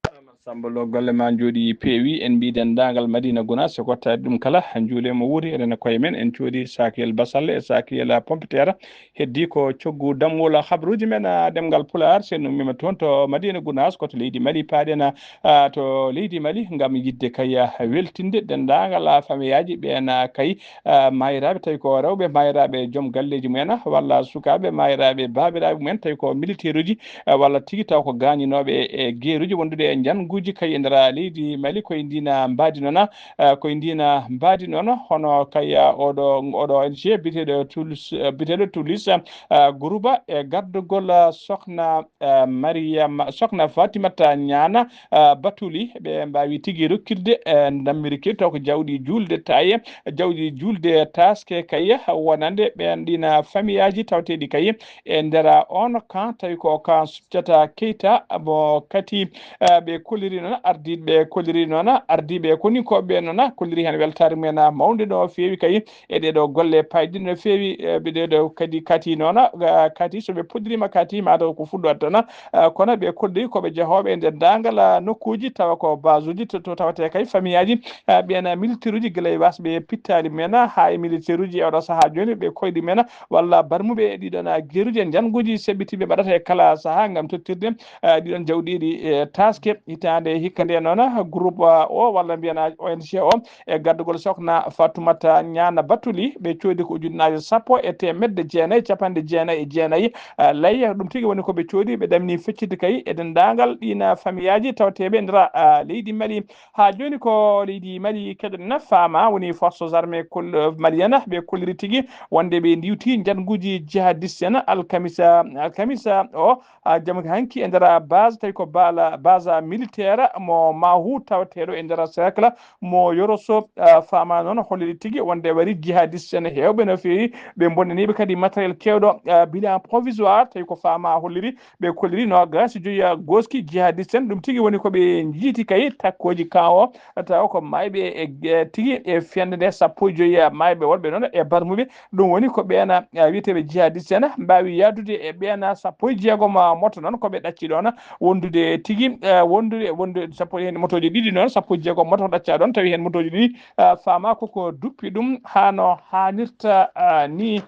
Amar Samba Lo, golle ma njooɗi peewi, en mbii denndaangal Madina Gunaas, so kottaade ɗum kala, njuule mo wuuri, eɗen e koye men, en coodi saakiyel basalle e saakiyel pompiteer. Heddii ko coggu dammuwol habruuji men, ah, ɗemngal Pulaar, so en ummiima toon to Madina Gunaas, ko to leydi Mali paaɗen, ah, to leydi Mali ngam yiɗde kay, ah, weltinde denndaangal, ah, famiyaaji ɓeen, ah, kay, ah, maayiraaɓe, tawi ko rewɓe maayiraaɓe joom galleeji mumen, ah, walla sukaaɓe maayiraaɓe baabiraaɓe mumen, tawi ko militeeruuji, ah, walla tigi taw ko gaañinooɓe e, e geeruuji wondude e njannguuji kay e nder, ah, leydi Mali, ko e ndiin, ah, mbaadi noon, ah, ah, ko e ndiin, ah, mbaadi noon, hono kay, ah, oɗo, oɗo O N G biyeteeɗo Tulis, ah, biyeteeɗo Tulis, ah, Guruba e gardugol, ah, Sokhna, ah, Mariama, Sokhna Fatimata Ñaana, ah, Batuli, ɓe mbaawi tigi rokkirde, eh, ndammirki taw ko jawɗi juulde taye, jawɗi juulde taaske kay wonande ɓeen ɗiin famiyaaji tawteeɗi kay e nder on kan, tawi ko kan Succata Keita mo kati, eh, ɓe kolliri noon, ardiiɓe kolliri noon, ardiiɓe koninkooɓe noon kolliri heen weltaare mumen mawnde no feewi kay e ɗee ɗoo golle paayɗe no feewi, eh, ɓe ɗee ɗoo kadi kati noon, ah, kati so ɓe puɗɗiriima kati mataw ko fuɗɗoode tan, ah, kono ɓe kolli ko ɓe jehooɓe e nder denndaangal, ah, nokkuuji tawa ko basuuji to, to tawetee kay famiyaaji, ah, ɓeen militeeruuji gila e wasɓe pittaali mumen haa e militeeruuji e oɗo sahaa jooni ɓe koyɗi mumen walla barmuɓe e ɗiɗon, ah, geeruuji e njannguuji seɓɓitiiɓe mbaɗata e kala sahaa ngam tottirde, ah, ɗiɗon jawɗiiɗi e taaske hitaande hikka nde noon, ah, groupe, ah, o walla mbiyen, ah, O N G o e gardugol Sokhna Fatoumata Ñaana Batuli, ɓe coodi ko ujunnaaje sappo e teemedde jeenayi, capanɗe jeenayi e jeenayi, ah, layya. Ɗum tigi woni ko ɓe coodi, ɓe ɗamini feccitde kay e denndaangal ɗiin famiyaaji tawteeɓe e nder, ah, leydi Mali. Haa jooni ko leydi Mali keɗoɗen, faama woni forces armées kol-, maliennes, ɓe kolliri tigi wonde ɓe ndiwti njannguuji jihadiste en alkamisa, alkamisa o, ah, jam hanki e nder base, tawi ko bala, base militaire mo Mahu tawateeɗo e nder cercle mo Yoroso, ah, faama noon holliri tigi wonde wari jihadiste en heewɓe no feewi, ɓe bonnaniiɓe kadi matériel keewɗo, ah, bilan provisoire, tawi ko faama holliri, ɓe kolliri noogaas e joyi gooski jihadiste en. Ɗum tigi woni ko ɓe njiiti kay takkooji kan o, tawa ko maayɓe e, e tigi e fiyannde nde sappo e joyi maayɓe wonɓe noon e barmuɓe. Ɗum woni ko ɓeen, ah, wiyeteeɓe jihadiste en mbaawi yahdude e ɓeen sappo e jeegom moto noon ko ɓe ɗacci ɗoon wondude tigi, eh, wondude, wondude sappo e heen motooji ɗiɗi noon, sappo e jeegom moto ɗacca ɗoon, tawi heen motooji ɗiɗi, eh, faama koko duppi ɗum haa no haanirta, ah, ni.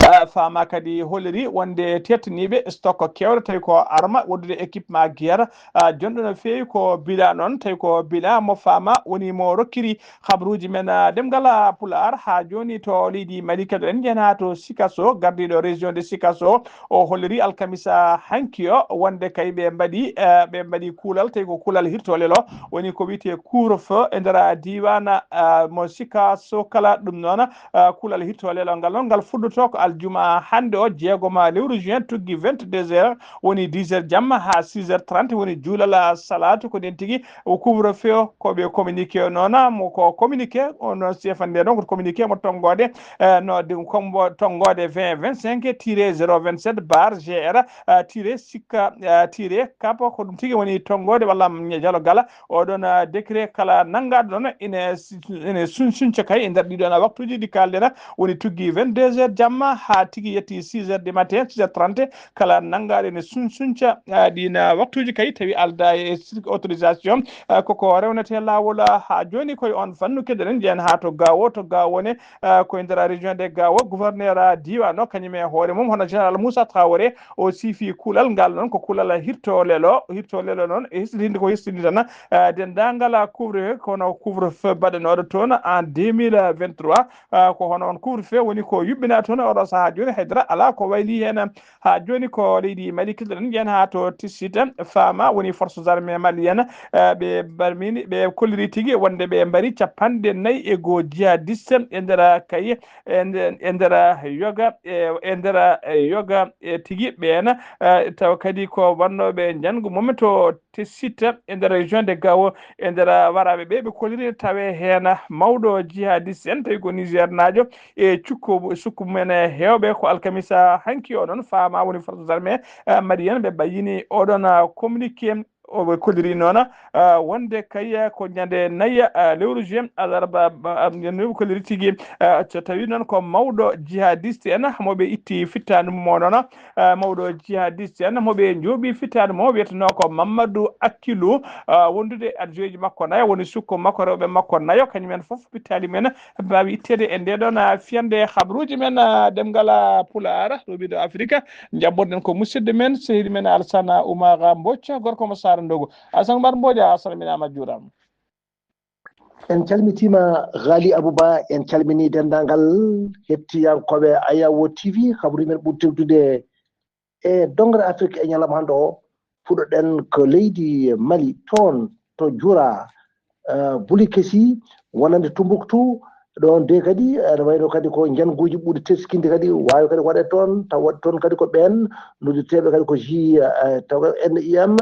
Ah, faama kadi holliri wonde teettaniiɓe stock keewɗo, tawi ko arma wondude équipement guerre, ah, jonɗo no feewi ko bila noon, tawi ko bila mo faama woni mo rokkiri Habaruuji men, ah, ɗemngal, ah, Pulaar haa jooni to leydi Mali, keɗoɗen njeyen haa to Sikaso, gardiiɗo région de Sikaso, o holliri alkamisa hanki o wonde kay ɓe mbaɗi, eh, ɓe mbaɗi kuulal, tawi ko kuulal hirtolel o, woni ko wiyetee couvre-feu e nder diiwaan, ah, mo Sikaso kala. Ɗum noon, ah, kuulal hirtolel o ngal noon, ngal fuɗɗotoo ko al Juma hannde o, jeegoma lewru juin, tuggi vingt-deux heures, woni dix heures jamma, haa six heures trente, woni juulal salaatu. Ko ɗen tigi o couvre-feu o, ko ɓe communiqué o noon, mo ko communiqué o noon, sefande noon ko communiqué mo tonngoode, eh, no de, kombo tonngoode vingt vingt-cinq tiret zéro vingt-sept barre G R, eh, tiret sikka, eh, tiret kapa, ko ɗum tigi woni tonngoode walla jalo gala. Oɗon, ah, décret kala nanngaɗo ɗon ene, ene sun-, sunca kay e nder ɗiɗon waktuuji ɗi kaalɗen, woni tuggi vingt-deux heures jamma haa tigi yetti six heures du matin, six heures trente, kala nanngaɗo ene sun-, sunca, ah, ɗin, ah, waktuuji kay tawi alda e autorisation, ah, koko rewnete laawol, ah, haa jooni koye on fannu keɗoɗen, jeyan haa to Gaawo, to Gaawo ne, ah, koye nder région de Gaawo, gouverneur, ah, diiwaan o, kañum e hoore mum, hono Général Moussa Traoré, o siifi kuulal ngal noon ko kuulal hirto lelo. Hirto lelo noon e hisinde ko hisinde tan, ah, denndaangal, ah, couvre-feu, kono couvre-feu baɗanooɗo toon en deux mille vingt-trois, ah, ko hono on couvre-feu woni ko yuɓɓinaa toon oɗo sahaa jooni, haydara alaa ko wayli heen. Haa jooni ko leydi Mali keɗoɗen, yen haa to Tissita, faama woni forces armées maliennes, ah, ɓe barmini, ɓe kolliri tigi wonde ɓe mbari capanɗe nayi e goo jihadiste e nder kay e nder, e nder yoga, e, e nder, e, yoga, e, tigi ɓeen, e, tawa kadi ko wonnooɓe njanngu mum to Tessita e nder région de Gao, e nder waraaɓe ɓe ɓe kolliri tawe heen mawɗo jihadiste en tawi ko Niger naajo e cukko, sukku men heewɓe ko alkamisa hanki o ɗon faama woni forces armées, e, maliennes ɓe bayyini oɗon, e, communiqué o ɓe kolliri noon, ah, wonde kay, ah, ko ñande nayi, ah, lewru juin, alarba, ba, ah, ñande ɓe kolliri tigi, ah, so tawi noon ko mawɗo jihadiste en mo ɓe itti fittaandu mum o noon, ah, mawɗo jihadiste en mo ɓe njooɓi fittaandu mo wiyetenoo ko Mamadou Akilou, ah, wondude adjoint ji makko nayo, woni sukko makko, rewɓe makko nayo, kañum en fof pittaali men mbaawi itteede e ndee ɗoon, ah, fiyande habruuji men, ah, ɗemngal, ah, Pulaar, ɗo ɓiɗo Afrika. Njaɓɓoɗen ko musidɗo men, sehil men Alsana Oumar Mbodj, gorko mo Saara Ndogo. Alsana Oumar Mbodj, a salminaama, a juuraama. En calmitiima, Ghali Abouba, en calminii denndaangal hettiyankooɓe Ayawo T V, habruuji men ɓuri tewtude e dongre Afrique e ñalawma hannde o. Fuɗɗoɗen ko leydi Mali, toon to Jura, eh, Bulikesi, wonande Tumbuktu. Ɗoon de kadi, ene wayno kadi ko njannguuji ɓuri teskinde kadi, waawi kadi waɗe toon, taw waɗi toon kadi ko ɓeen noddirteeɓe kadi ko ji, eh, taw N I M,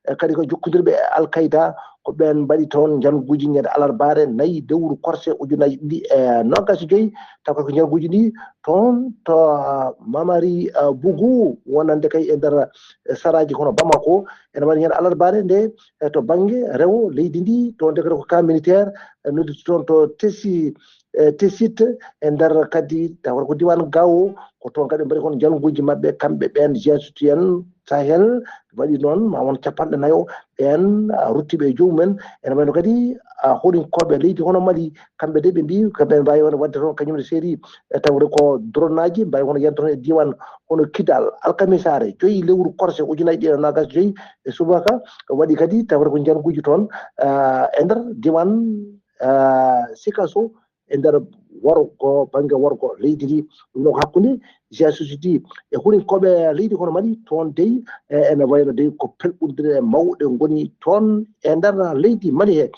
eh, kadi ko jokkondirɓe e Al Qaeda, ko ɓeen mbaɗi toon njannguuji ñande alarbaare nayi lewru korse ujunaaji ɗiɗi e noogaas e joy, taw kadi ko njannguuji ɗi toon to, ah, Mamari, ah, Bugu, wonande kay e nder, eh, saraaji hono Bamako, ene waɗi ñande alarbaare nde, eh, to bannge rewo leydi ndi, toon de kadi ko camp militaire, eh, nodditi toon to Tessi, eh, Tessit, e nder kadi tawa ko diiwaan Gao, ko toon kadi mbaɗi kono njannguuji maɓɓe, kamɓe ɓeen G S T en, Sahel, waɗi noon ma won capanɗe nayo ɓeen, ah, ruttiiɓe e joomum en. Ene wayno kadi, ah, holinkooɓe leydi hono Mali, kamɓe de ɓe mbii, kamɓe mbaawi won waɗde toon kañum ne seeri, e tawde ko drone aji, mbaawi won yiyande toon e diiwaan hono Kidal, alkamisaare joyi lewru korse ujunaaji ɗiɗi e noogaas e joyi e subaka, waɗi kadi tawde ko njannguuji toon, ah, e nder diiwaan, ah, Sikaso, e nder worgo, bannge worgo leydi ndi. Ɗum ɗo ko hakkunde G S S D e holinkooɓe leydi hono Mali, toon dey, e, ene wayno dey ko pelɓondire mawɗe ngoni toon e nder leydi Mali he.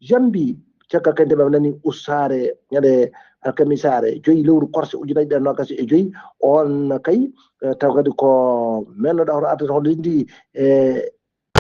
Jambi, caggal kadi nde ɓe nani ustaare ñande alkamisaare joyi lewru korse ujunaaji ɗiɗi e noogaas e joyi, oon kay, e, taw kadi ko mennoɗo hoto arde hono leydi ndi, e,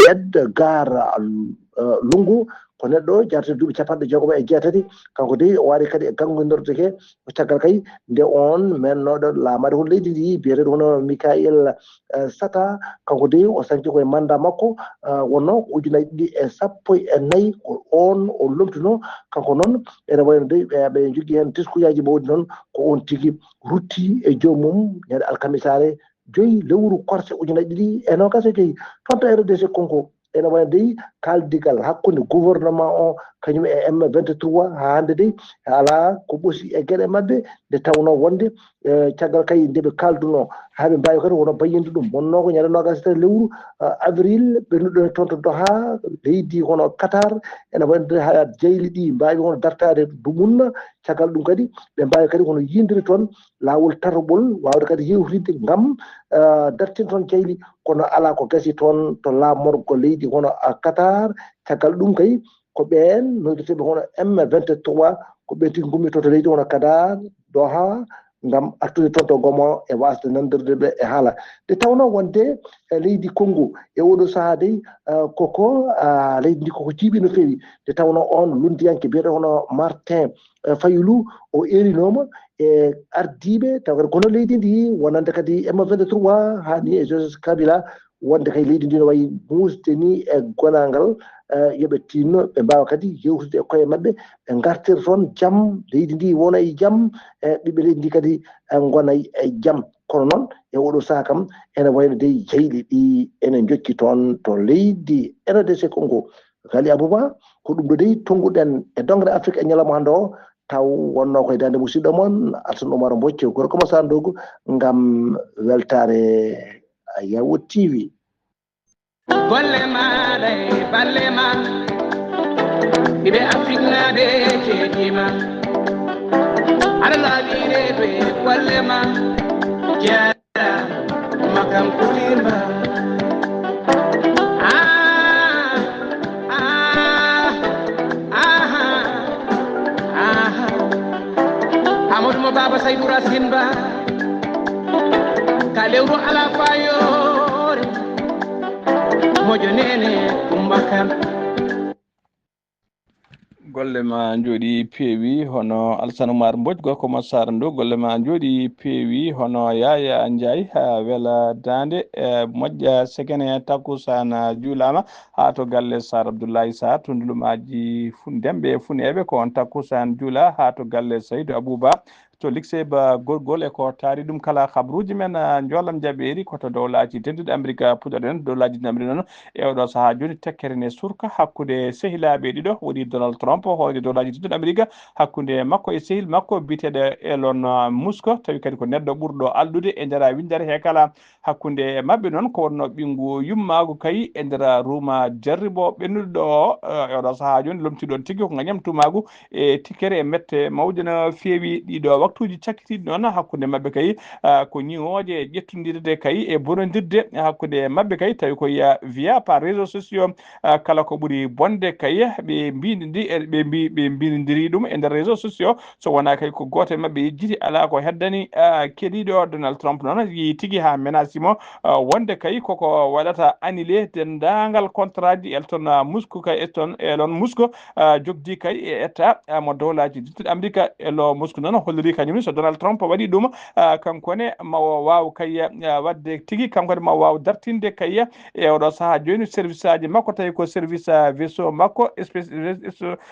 Edgar, uh, Lungu, ko neɗɗo jaarete duuɓi capanɗe jeegom e jeetati. Kanko dey o ari kadi e ganngondorde he, o caggal kay nde oon mennooɗo laamaade hono leydi ndi, biyeteeɗo hono Mikael, uh, Sata, kanko dey o sañci koye mannda makko, uh, wonno ko ujunaaji ɗiɗi e sappo e nayi, ko oon o lomtuno. Kanko noon, ene wayno dey, ɓe, ɓe njogii heen diskuyaaji mawɗi noon, ko oon tigi rutti e joomum ñande alkamisaare, joyi lewru korse ujunaaji ɗiɗi e noogaas e joyi. Toon to R D C Congo, ene wayno dey kaaldigal hakkunde gouvernement o kañum e M vingt-trois, haa hannde dey alaa ko ɓoosi e geɗe maɓɓe, nde tawnoo wonde, e, caggal kay nde ɓe kaaldunoo, haa ɓe mbaawi kadi wonno bayyinde ɗum. Wonnoo ko ñande noogaas e tati lewru, e, avril, ɓe nodduno toon to Doha, leydi hono Qatar, ene wayno dey haa jayli ɗi mbaawi hono dartaade dumunna, caggal ɗum kadi ɓe mbaawi kadi hono yiyondire toon laawol tataɓol, waawde kadi yewtidde ngam, eh, dartin toon jayli, kono alaa ko gasi toon to laamorgo leydi hono, ah, Qatar. Caggal ɗum kay, ko ɓeen noddirteeɓe hono M vingt-trois, ko ɓeen tigi ngummi toon to leydi hono Qatar, Doha, ngam artude toon to Goma e waasde nanndirde ɓe e haala. Nde tawnoo wonde e leydi Congo e oɗo sahaa dey, eh, koko, ah, leydi ndi koko jiiɓi no feewi. Nde tawnoo oon lunndiyanke biyeteeɗo hono Martin, eh, Fayulu, o erinooma e ardiiɓe, tawa kadi kono leydi ndi wonande kadi M vingt-trois haa ni e Joseph Kabila, wonde kay leydi ndi no wayi muusde ni e gonaangal, eh, yo ɓe tinno, ɓe mbaawa kadi yewtude e koye maɓɓe, ɓe ngartira toon jam, leydi ndi wona e jam, e ɓiɓɓe leydi ndi kadi, eh, ngona e jam. Kono noon, e oɗo sahaa kam, ene wayno dey jeyɗi ɗi ene njokki toon to leydi R D C Congo. Ghali Abouba, ko ɗum ɗo dey tonnguɗen e dongre Afrique e ñalawma hannde o, taw wonnoo koye daande musidɗo mon, Alsan Oumar Mbocco, gorko mo Saar Ndogu, ngam weltaare Ayawo T V. Golle maaɗa e balle ma, ɓiɓɓe Afrik naaɓe keedii ma. Aɗa laaɓi reedu e golle ma, jaaraama kam kulimba. Ah, ah, ah, ah. Amadou Mo Baba Saydou Racine Ba, ka lewru alaa fayoore. Moƴo Neene Kumba Kan. Golle ma njooɗi peewi, hono Alsan Oumar Mbodj, gorko mo Saar Ndogu, golle ma njooɗi peewi, hono Yaya Ndiaye, ha Wela Daande, eh, moƴƴa segene takkusaan juulaama, haa to galle Saar Abdoulaye Sarr, to ndulumaaji Fun-, Demɓe Funeeɓe, ko on takkusaan juula, haa to galle Saydou Abouba, to Likseba Gorgol e ko taari ɗum kala. Habruuji men, ah, njoolam jaɓeeri ko to Dowlaaji Denduɗi Amerika puɗɗoɗen. Dowlaaji Denduɗi Amerika noon e oɗo sahaa jooni tekkere ne surka hakkunde sehilaaɓe ɗiɗo, woni Donald Trump, hooreejo Dowlaaji Denduɗi Amerika, hakkunde makko e sehil makko biyeteeɗo Elon, ah, Musk, tawi kadi ko neɗɗo ɓurɗo alɗude e nder winndere he kala. Hakkunde maɓɓe noon ko wonno ɓinngu yummaagu kay e nder ruuma jarribo ɓennuɗo o, eh, e oɗo sahaa jooni lomti ɗoon tigi ko ngañam tuumaagu e tikkere e mette mawɗe no feewi. Ɗiɗo waktuuji cakkitiiɗi noon hakkunde maɓɓe kay, ah, ko ñiŋooje ƴettondirde kay e bonondirde hakkunde maɓɓe kay, tawi ko ya via par réseaux sociaux, ah, kala ko ɓuri bonde kay ɓe mbindi, ɓe mbi-, ɓe mbindirii ɗum e nder réseaux sociaux. So wonaa kay ko gooto e maɓɓe yejjiti, alaa ko heddani, ah, keɗiiɗo Donald Trump noon, yehi tigi haa menace mo, ah, wonde kay koko waɗata annulé denndaangal contrat ji Elton, ah, Musk kay, Elton, Elon Musk, ah, jogdi kay e État, ah, mo Dowlaaji Denduɗi Amerika. Elon Musk noon holliri kañum ne so Donald Trump waɗi ɗum, ah, kanko ne ma o waaw kay, ah, waɗde tigi, kanko ne ma o waaw dartinde kay e oɗo sahaa jooni service aji makko, tawi ko service, ah, vaisseau makko, espèce,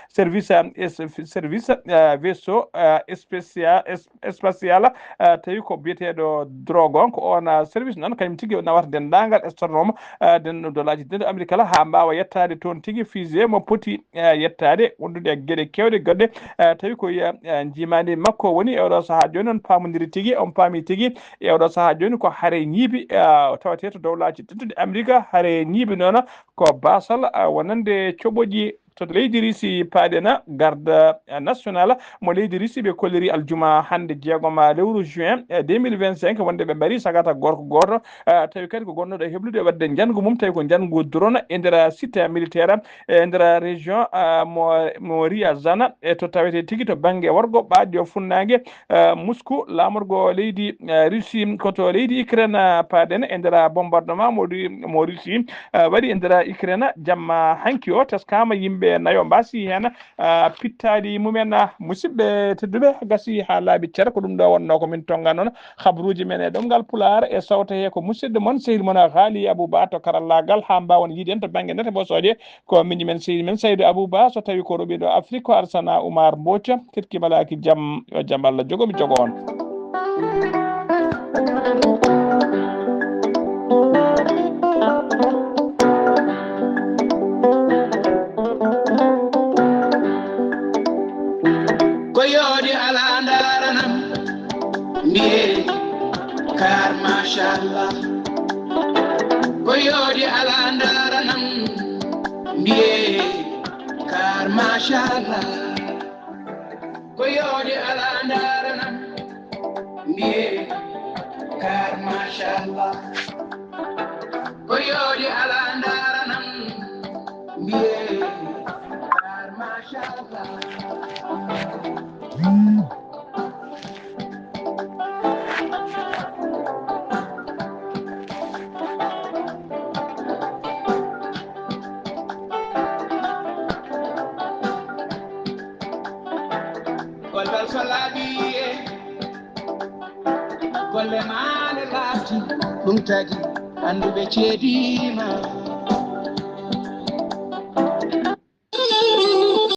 service, ah, es-, service, ah, vaisseau, ah, spécial, es-, spatial, ah, tawi ko biyeteeɗo drogue on, ko on, ah, service noon kañum tigi nawata denndaangal astronaute, ah, den Dowlaaji Denduɗi Amerika kala haa mbaawa yettaade toon tigi fusée mo poti, ah, yettaade, wondude e geɗe keewɗe goɗɗe, ah, tawi ko, ah, ah, njiimaandi makko woni e oɗo sahaa jooni. On paamondiri tigi, on paami tigi e oɗo sahaa jooni ko hare ñiibi, ah, tawetee to Dowlaaji Denduɗi Amerika, hare ñiibi noon ko baasal, ah, wonande coɓoƴi to leydi Risi paaɗena. Garde national mo leydi Risi ɓe kolliri aljuma hannde jeegom lewru juin, eh, deux mille vingt-cinq, wonde ɓe mbari sagata gorko gooto, ah, tawi kadi ko gonnoɗo e heblude waɗde njanngu mum, tawi ko njanngu drone e nder site militaire, e nder région, ah, mo, mo Riazana, e to tawete tigi to bannge worgo ɓaajo funnaange, eh, Moscou, laamorgo leydi, eh, Russie, ko to leydi Ukraine, eh, paaɗen e nder bombardement mo Ru-, mo Russie, eh, waɗi e nder Ukraine jamma hanki o. Teskaama yimɓe nayo mbaasi heen, eh, pittaali mumen. Ah, musidɓe tedduɓe, gasi haa laaɓi cer, ko ɗum ɗo wonnoo ko min tonnga noon. Habruuji men e ɗemngal Pulaar e sawta he ko musidɗo mon, sehil mon Haali Abouba to karallaagal, haa mbaawon yiide en to bannge nete bosooje. Ko miñi men, sehil men Saydu Abouba, so tawi ko roɓiɗo Afrik, ko Arsana Oumar Mbooca, Tirki Malaaki Jam, yo jam Allah jogo mi jogo on. Ko yooɗi alaa ndaaranam, mbiye, kaar machallah. Ko yooɗi alaa ndaaranam, mbiye, kaar machallah. Ko yooɗi alaa ndaaranam, mbiye, kaar machallah. Ko yooɗi alaa ndaaranam, mbiye, kaar machallah. Kal ko laaɓi e golle ma ne laaɓti, ɗum tagi annduɓe ceediima.